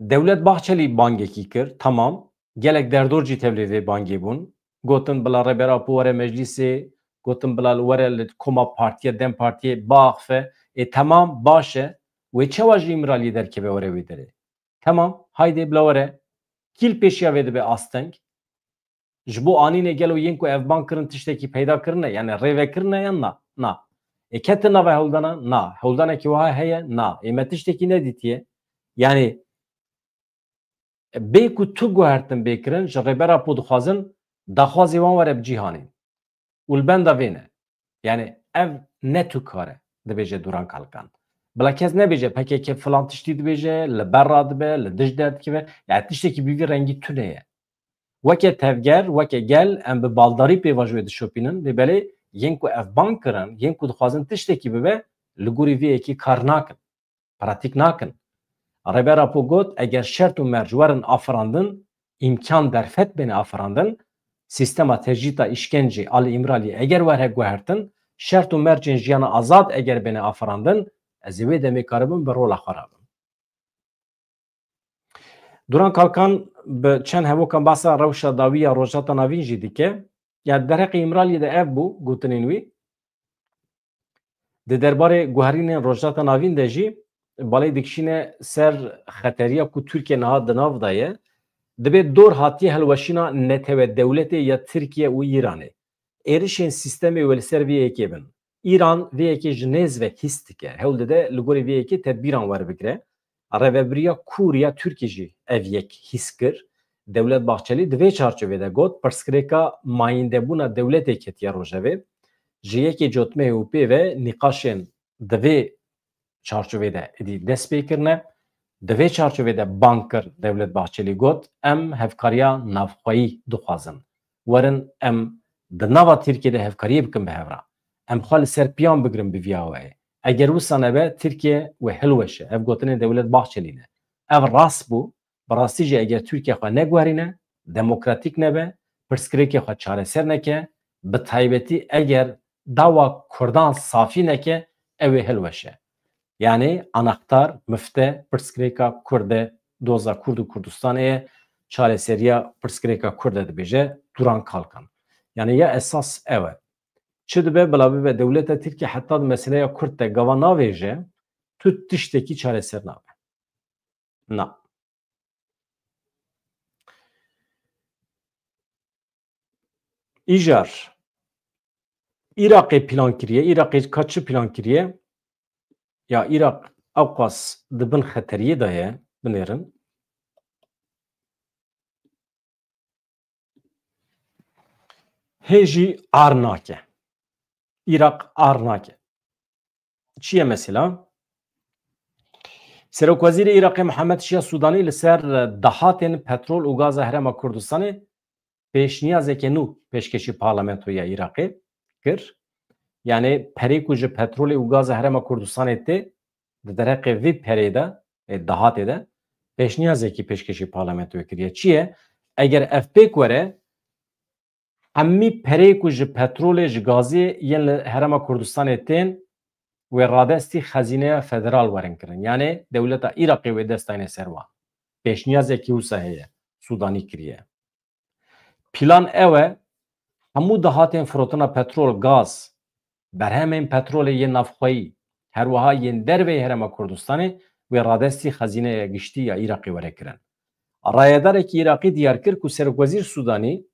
Dewlet Bahçelî bangekî kir, temam. Gelek derdor jî tevlê vê bangê bûn. Gotin bila Rêber Apo were meclîsê, gotin bila li were li koma partiya DEM Partiyê biaxife. Ê temam, baş e. Wê çawa ji Îmraliyê derkeve were wê derê? Temam, haydê bila were. Kî li pêşiya vê dibe asteng? Ji bo anînê gelo yên ku ev bang kirin tiştekî peyda kirine, yani rêve kirine yan na? Na. Ê ketin nava hewldana? Na. Hewldanekî wiha heye? Na. Ê me tiştekî nedîtiye? Yani bê ku tu guhertin bê kirin, ji Rêber Apo dixwazin daxwazê wan were bi cîhanê. Û li benda vê ne. Yani ev ne tu kar e, dibêje Duran Kalkan. Bila kes nebêje P K K filan tiştî dibêje, li ber radibe, li dij derdikive. Yani tiştekî bi vî rengî tune ye. Weke tevger, weke gel, em bi baldarî pêvajoyê dişopînin, lê belê yên ku ev bang kirin, yên ku dixwazin tiştekî bibe, li gorî vê yekê kar nakin, pratîk nakin. Rêber Apo got, eger şert û merc werin afirandin, îmkan derfet bêne afirandin, sîstema tecrîta îşkencê a li Îmraliyê eger were guhertin, şert û mercên jiyana azad eger bêne afirandin, ez ê wê demê karibim bi rola xwe re bim. Duran Kalkan bi çend hevokan behsa rewşa dawî ya Rojhilata Navîn jî dike. Ya derheqê Îmraliyê de ev bû gotinên wî. Di derbarê guherînên Rojhilata Navîn de jî balê dikişîne ser xeteriya ku Tirkiye niha di nav de ye. Dibê dor hatiye hilweşîna netewe dewletê ya Tirkiye û Îranê. Êrişên sîstemê wê li ser vê yekê bin. Îran vê yekê ji nêz ve hîs dike. Hewl dide li gorî vê yekê tedbîran werbigire. Rêvebiriya Kûr ya Tirkî jî ev yek hîs kir. Dewlet Bahçelî di vê çarçovê de got, pirsgirêka mayîndebûna dewletê ketiye rojevê. Ji yekê cotmehê û pê ve nîqaşên di vê çarçovê de êdî dest pê kirine. Di vê çarçovê de bang kir Dewlet Bahçelî got, em hevkariya navxweyî dixwazin. Werin em di nava Tirkiyê de hevkariyê bikin bi hev re. Em xwe li ser piyan bigirin bi vî awayê. Eger wisa nebe, Tirkiye wê hilweşe. Ev gotinên Dewlet Bahçelî ne. Ev rast bû. Bi rastî jî eger Tirkiye xwe neguherîne, demokratîk nebe, pirsgirêkê xwe çareser neke, bi taybetî eger dawa Kurdan safî neke, ew ê hilweşe. Yanî anahtar, mifte, pirsgirêka Kurd e, doza Kurd û Kurdistanê ye, çareseriya pirsgirêka Kurd e dibêje Duran Kalkan. Yanî ya esas ew e. Çi dibe bila bibe dewleta Tirkiye heta di meseleya Kurd de gava navêje, tu tiştekî çareser nabe. Na. Îjar. Iraqê plan kiriye. Iraqê ka çi plan kiriye? Ya Iraq ewqas di bin xeteriyê de ye, binêrin. Hê jî ar nake. Iraq ar nake. Çi ye mesela? Serokwezîrê Iraqê Mihemed Şiya Sûdanî li ser, e, dahatên petrol û gaza Herêma Kurdistanê pêşniyazeke nû pêşkêşî parlamentoya Iraqê kir. Yanî perê ku ji petrolê û gaza Herêma Kurdistanê tê, di derheqê vê perê de, ê dahatê de, pêşniyazekî pêşkêşî parlamentoyê kiriye. Çi ye? Eger ev pêk were, hemî perê ku ji petrolê, ji gazê yên li Herêma Kurdistanê tên, wê radestî xezîneya federal werin kirin. Yanî dewleta Iraqê wê dest dayne ser wan. Pêşniyazekî wisa heye, Sûdanî kiriye. Plan ew e, hemû dahatên firotina petrol, gaz, berhemên petrolê yên navxweyî, her wiha yên derveyî Herêma Kurdistanê wê radestî xezîneya giştî ya Iraqê were kirin. Rayedarekî Iraqî diyar kir ku serokwezîr Sûdanî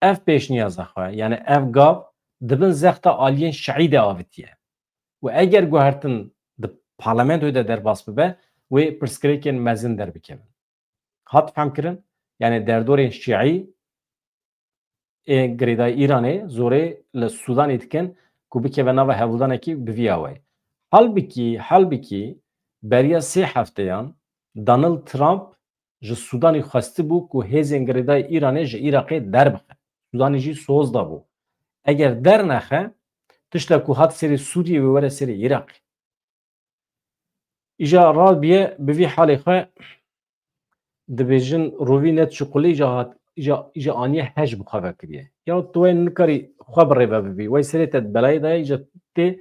ev pêşniyaza xwe, yanî ev gav, di bin zexta aliyên şiî de avitiye. Û eger guhertin di parlamentoyê de derbas bibe, wê pirsgirêkên mezin derbikevin. Hat fehmkirin? Yanî derdorên şiî ê girêdayî Îranê zorê li Sûdanê dikin ku bikeve nava hevûdanekî bi vî awayî. Halbikî, halbikî beriya sê hefteyan Donald Trump ji Sûdanî xwestibû ku hêzên girêdayî Îranê ji Iraqê derbixe. Sûdanî jî soz dabû. Eger dernexe, tişta ku hat serê Sûriyê wê were serê Iraqê. Îja rabiye bi vî halê xwe dibêjin, rovî net şiqulê îja hat, îja, îja aniye hej bi xwe vekiriye. Ya tu wê nikarî xwe bi rê ve bibî. Wey serê te di belayê de ye, îja tê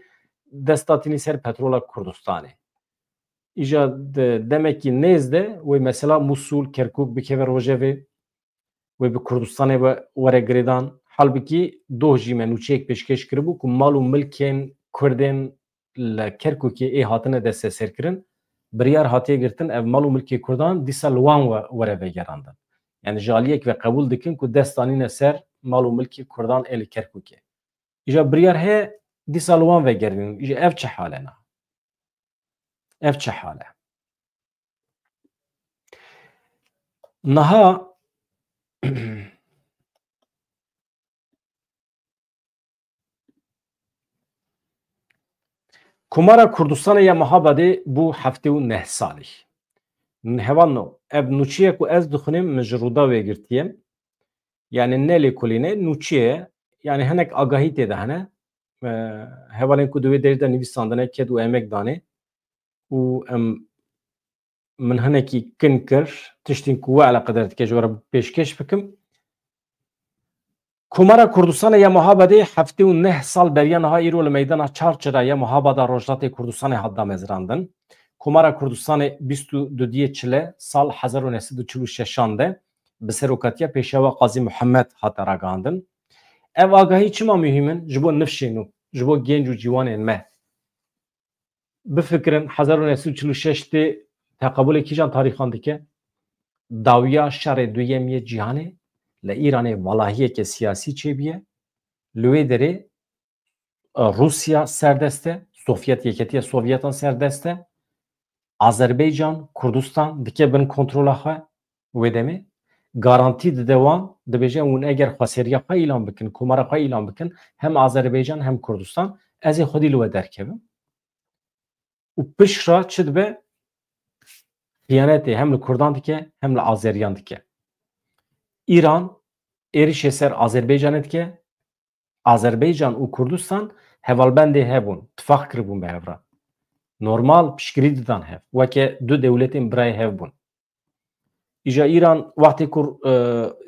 dest datînî ser petrola Kurdistanê. Îja di demekî nêz de wê mesela Mûsul, Kerkûk bikeve rojevê, wê bi Kurdistanê ve were girêdan. Halbikî doh jî me nûçeyek pêşkêş kiribû ku mal û milkên Kurdên li Kerkûkê ê hatine desteserkirin, biryar hatiye girtin ev mal û milkê Kurdan dîsa li wan we were vegerandin. Yanî ji aliyek ve qebûl dikin ku dest danîne ser mal û milkê Kurdan ê li Kerkûkê. Îja biryar heye dîsa li wan vegerînin. Îja ev çi hal e na? Ev çi hal e? Niha Komara Kurdistanê ya Mehabadê bû heftê û neh salî. Hevalno, ev nûçeyek ku ez dixwînim, min ji Rûdaw wê girtiye. Yanî ne lêkolîne, nûçe ye. Yanî hinek agahî tê de hene. E, hevalên ku di wê derê de nivîsandine, ked û emek danê. Û em, min hinekî kin kir, tiştên ku we eleqedar dike ji we re pêşkêş bikim. Komara Kurdistanê ya Mehabadê heftê û neh sal beriya niha îro li meydana Çarçira ya Mehabada Rojhilatê Kurdistanê hat damezrandin. Komara Kurdistanê bîst û dudiyê çile sal hezar û neh sed û çil û şeşan de bi serokatiya Pêşewa Qazî Muhammed hate ragihandin. Ev agahî çima muhîm in? Ji bo nifşên nû, ji bo genc û ciwanên me. Bifikirin, hezar û neh sed û çil û şeş tê teqebulê kîjan tarîxan dike? Dawiya şerê duyem yê cîhanê li Îranê valahiyeke siyasî çêbûye. Li wê derê e, Rûsya serdest e, Sovyet, Yeketiya Sovyetan serdest e. Azerbaycan, Kurdistan dike bin kontrola xwe wê demê. Garantî dide wan, dibêje hûn eger xweseriya xwe îlan bikin, komara xwe îlan bikin, hem Azerbaycan hem Kurdistan, ez ê xwedî li we derkevim. Û pişt re çi dibe? Xiyanetê hem li Kurdan dike, hem li Azeriyan dike. Îran êrişê ser Azerbaycanê dike. Azerbaycan û Kurdistan hevalbendê hev bûn, tifaq kiribûn bi hev re. Normal piştgirî didan hev, weke du dewletên birayê hev bûn. Îja Îran wextê ku, e,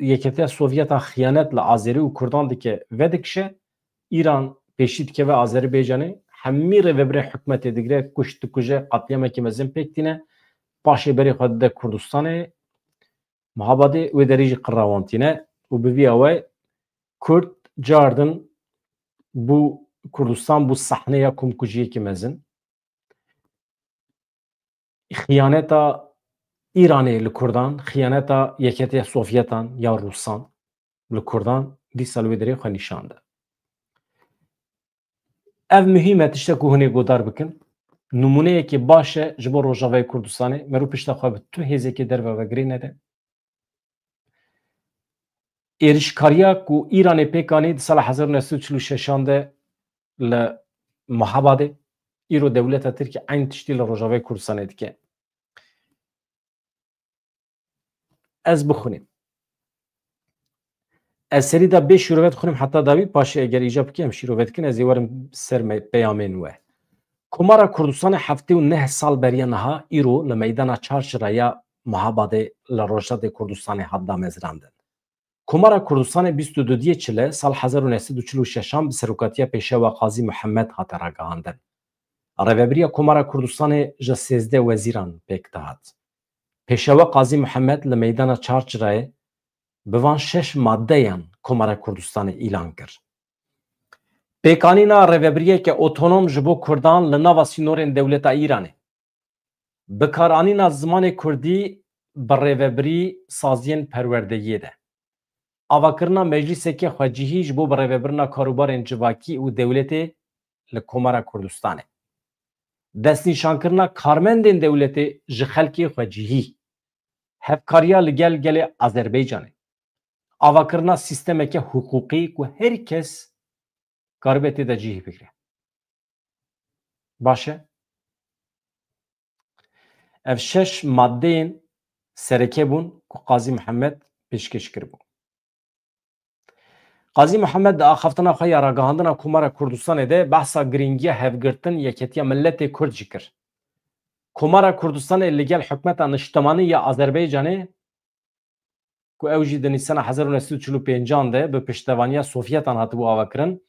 Yeketiya Sovyetan xiyanet li Azerî û Kurdan dike vedikişe, Îran pêşî dikeve Azerbaycanê, hemî rêvebirê hikûmetê digire, kuşt dikuje, qetlîamekî mezin pêk tîne, paşê berê xwe dide Kurdistanê, Mehabadê wê derê jî qirrawantîne û bi vî awayî Kurd cardin bû, Kurdistan bû sehneya komkujiyekî mezin. Xiyaneta Îranê li Kurdan, xiyaneta Yeketiya Sovyetan ya Rûsan li Kurdan dîsa li wê derê xwe nîşan de. Ev muhîm e, tiştek ku hûn ê godar bikin. Nimûneyekê baş e ji bo Rojavayê Kurdistanê. Meriv pişta xwe bi tu hêzekê derve ve girê nede. Êrişkariya ku Îranê pêk anî di sala hezar û neh sed û çil û şeşan de li Mehabadê, îro dewleta Tirkî eyn tiştî li Rojavayê Kurdistanê dike. Ez bixwînim. Ez serî de bê şîrove dixwînim heta dawî, paşê eger îcab bike em şîrove dikin, ez ê werim ser me-, peyamên we. Komara Kurdistanê heftê û neh sal beriya niha îro li meydana Çarçira ya Mehabadê li Rojhilatê Kurdistanê hat damezrandin. Komara Kurdistanê bîst û dudiyê Çile sal hezar û neh sed û çil û şeşan bi serokatiya Pêşewa Qazî Muhammed hate ragihandin. Rêvebiriya Komara Kurdistanê ji sêzdeh wezîran pêk dihat. Pêşewa Qazî Muhammed li meydana Çarçirayê bi van şeş maddeyan Komara Kurdistanê îlan kir. Pêkanîna rêvebiriyeke otonom ji bo Kurdan li nava sînorên dewleta Îranê. Bikaranîna zimanê kurdî bi rêvebirî saziyên perwerdeyiyê de. Avakirina meclîsekê xwecihî ji bo birêvebirina karûbarên civakî û dewletê li Komara Kurdistanê. Destnîşankirina karmendên dewletê ji xelkê xwecihî. Hevkariya li gel gelê Azerbaycanê. Avakirina sîstemeke hiqûqî ku her kes karibe tê de cihî bigire. Baş e. Ev şeş maddeyên sereke bûn ku Qazî Mihemed pêşkêş kiribû. Qazî Mihemed di axaftina xwe ya ragihandina Komara Kurdistanê de behsa girîngiya hevgirtin yeketiya miletê Kurd jî kir. Komara Kurdistanê li gel hikûmeta niştimanî ya Azerbaycanê ku ew jî di nîsana hezar û neh sed û çil û pêncan de bi piştevaniya Sovyetan hatibû avakirin,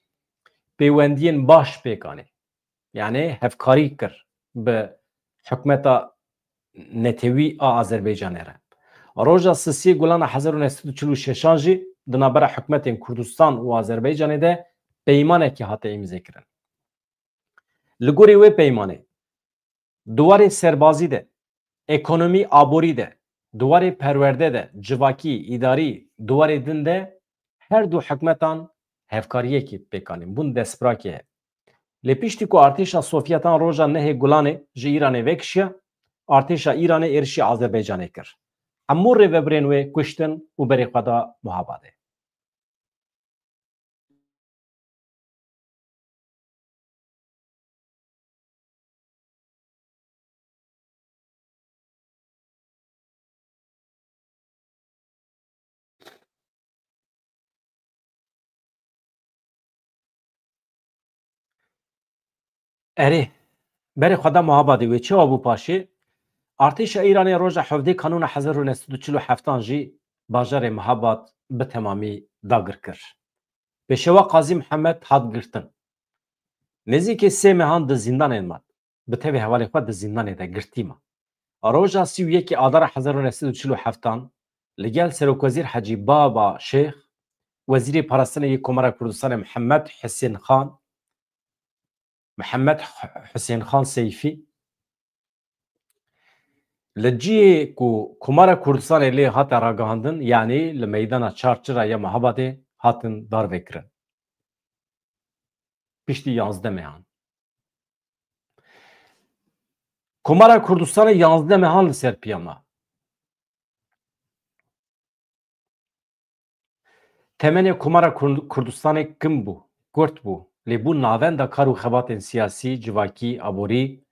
pêwendiyên baş pêk anî. Yanî hevkarî kir bi hikûmeta netewî a Azerbaycanê re. Roja sisê Gulana hezar û neh sed û çil û şeşan jî di navbera hikûmetên Kurdistan û Azerbaycanê de peymanekî hate îmzekirin. Li gorî wê peymanê, di warê serbazî de, ekonomî aborî de, di warê perwerde de, civakî, îdarî, di warê din de her du hikûmetan hevkariyekî pêk anîn, bûn destpirakê hev. Lê piştî ku artêşa Sovyetan roja nehê Gulanê ji Îranê vekişiya, artêşa Îranê êrişî Azerbaycanê kir. Hemû rêvebirên wê kuştin û berê xwe da Muhabadê. Erê, berê xwe da Mehabadê wê çawa bû paşê? Artêşa Îranê roja hevdeh Kanûna hezar û neh sed û çil û heftan jî bajarê Mehabad bi temamî dagir kir. Pêşewa Qazî Mihemed hat girtin. Nêzîkî sê mehan di zîndanê mat. Bi tevî hevalê xwe di zîndanê de girtî ma. Roja sî û yekê Adara hezar û neh sed û çil û heftan li gel Serokwezîr Hecî Baba Şêx, Wezîrê Parastinê yê Komara Kurdistanê Mihemed Hisên Xan, Mihemed Hisên Xan Seyfî, li cihê ku Komara Kurdistanê lê hate ragihandin, yanî li meydana Çarçira ya Mehabadê hatin darvekirin. piştî yanzdeh mehan. Komara Kurdistanê yanzdeh mehan li ser piya ma. Temenê Komara Kurd-, Kurdistanê kim bû, kurt bû, lê bû navenda kar û xebatên siyasî, civakî, aborî,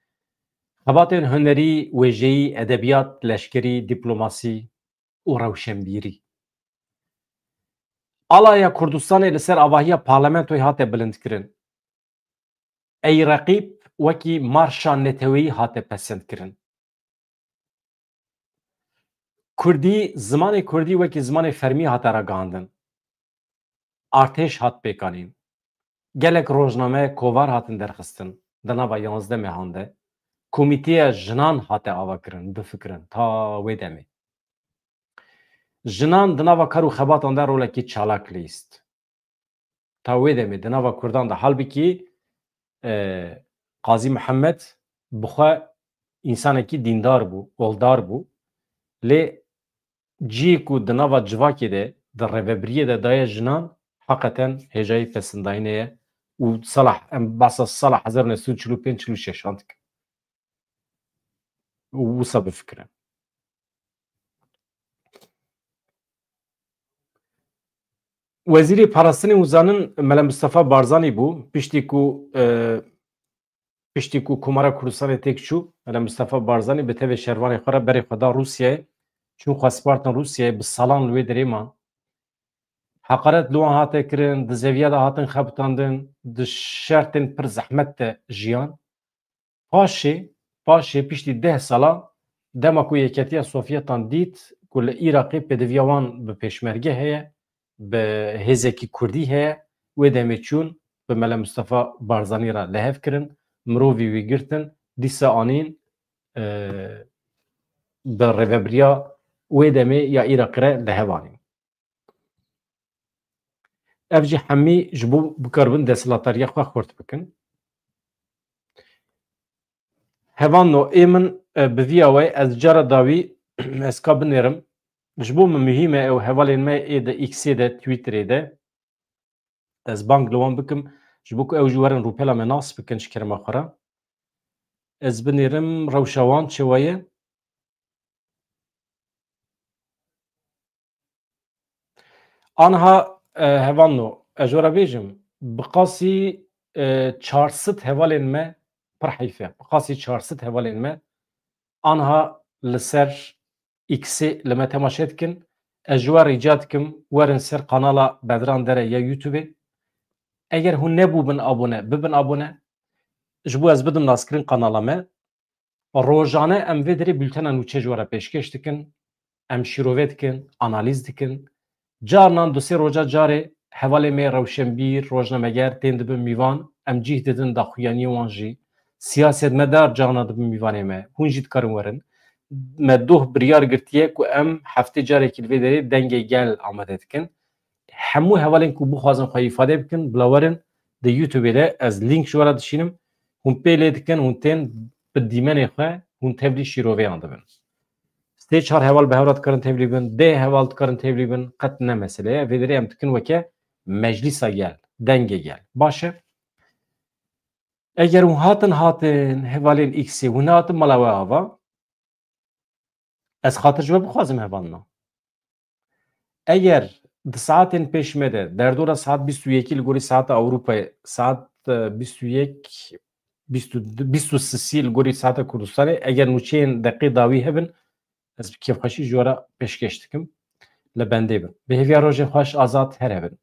xebatên hunerî, wêjeyî, edebiyat, leşkerî, diplomasî û rewşenbîrî. Alaya Kurdistanê li ser avahiya parlamentoyê hate bilindkirin. Ey Reqîb wekî marşa neteweyî hate pesendkirin. Kurdî, zimanê kurdî wekî zimanê fermî hate ragihandin. Artêş hat pêkanîn. Gelek rojname, kovar hatin derxistin. Di nava yanzdeh mehan de komîteya jinan hate avakirin, bifikirin, ta wê demê. Jinan di nava kar û xebatan de rolekî çalak lîst. Ta wê demê di nava Kurdan de, halbikî, e, Qazî Mihemed bi xwe însanekî dîndar bû, oldar bû. Lê cihê ku di nava civakê de, di rêvebiriyê de daye jinan, heqeten hêjayî pesindayînê ye û sala, em behsa sala hezar û neh sed û çil û pênc çil û şeşan dikin. Û wisa bifikire. Wezîrê Parastinê û Zanin Mele Mustafa Barzanî bû, piştî ku, e, piştî ku Komara Kurdistanê têk çû, Mele Mustafa Barzanî bi tevê şervanê xwe re berê xwe da Rûsyayê, çûn xwe spartin Rûsyayê, bi salan li wê derê man. Heqaret li wan hate kirin, di zeviya de hatin xebitandin, di şertên pir zehmet de jiyan. Paşê, paşê piştî deh sala, dema ku Yeketiya Sovyetan dît ku li Iraqê pêdiviya wan bi pêşmerge heye, bi hêzekî kurdî heye, wê demê çûn bi Mele Mustafa Barzanî re li hev kirin, mirovî wî girtin, dîsa anîn, e, bi rêvebiriya wê demê ya Iraqê re li hev anîn. Ev jî hemî ji bo bikaribin desthilatdariya xwe xurt bikin. Hevalno, ê min, e, bi vî awayî ez cara dawî ez ka binêrim. Ji bo min muhîm e, ew hevalên me ê di X-ê de, Twitterê de, ez bang li wan bikim, ji bo ku ew jî werin rûpela me nas bikin ji kerema xwe re. Ez binêrim rewşa wan çi wa ye. Anha, e, hevalno, ez ji we re bêjim, bi qasî, e, çar sed hevalên me, pir heyf e, bi qasî çar sed hevalên me anha li ser X-ê li me temaşe dikin. Ez ji we rîca dikim, werin ser kanala Bedran Dere ya YouTube-ê. Eger hûn nebûbin abone, bibin abone. Ji bo ez bidim naskirin kanala me. Rojane em vê derê bultena nûçe ji we re pêşkêş dikin. Em şîrove dikin, analîz dikin. Carnan du sê roja carê hevalê me rewşenbîr, rojnameger tên dibin mîvan. Em cih didin daxuyaniyê wan jî. Siyasetmedar carnan dibin mîvanê me. Hûn jî dikarin werin. Me doh biryar girtiye ku em heftê carekî li vê derê Dengê Gel amade dikin. Hemû hevalên ku bixwazin xwe îfade bikin, bila werin di YouTube-ê de ez link ji we re dişînim. Hûn pê lê dikin, hûn tên bi dîmenê xwe, hûn tevlî şîroveyan dibin. Sê çar heval bi hev re dikarin tevlî bin, deh heval dikarin tevlî bin, qet ne mesele ye. Vê derê em dikin weke Meclîsa Gel, Dengê Gel. Baş e. Eger hûn hatin, hatin hevalên X-ê, hûn nehatin mala we ava, ez xatir ji we bixwazim hevalno. Eger di saetên pêş me de, derdora saet bîst û yekî li gorî saeta Ewropayê, saet, e, bîst û yek, bîst û du, bîst û sisî li gorî saeta Kurdistanê, eger nûçeyên deqê dawî hebin, ez bi kêfxweşî ji we re pêşkêş dikim. Li bendê bin. Bi hêviya rojên xweş, azad her hebin.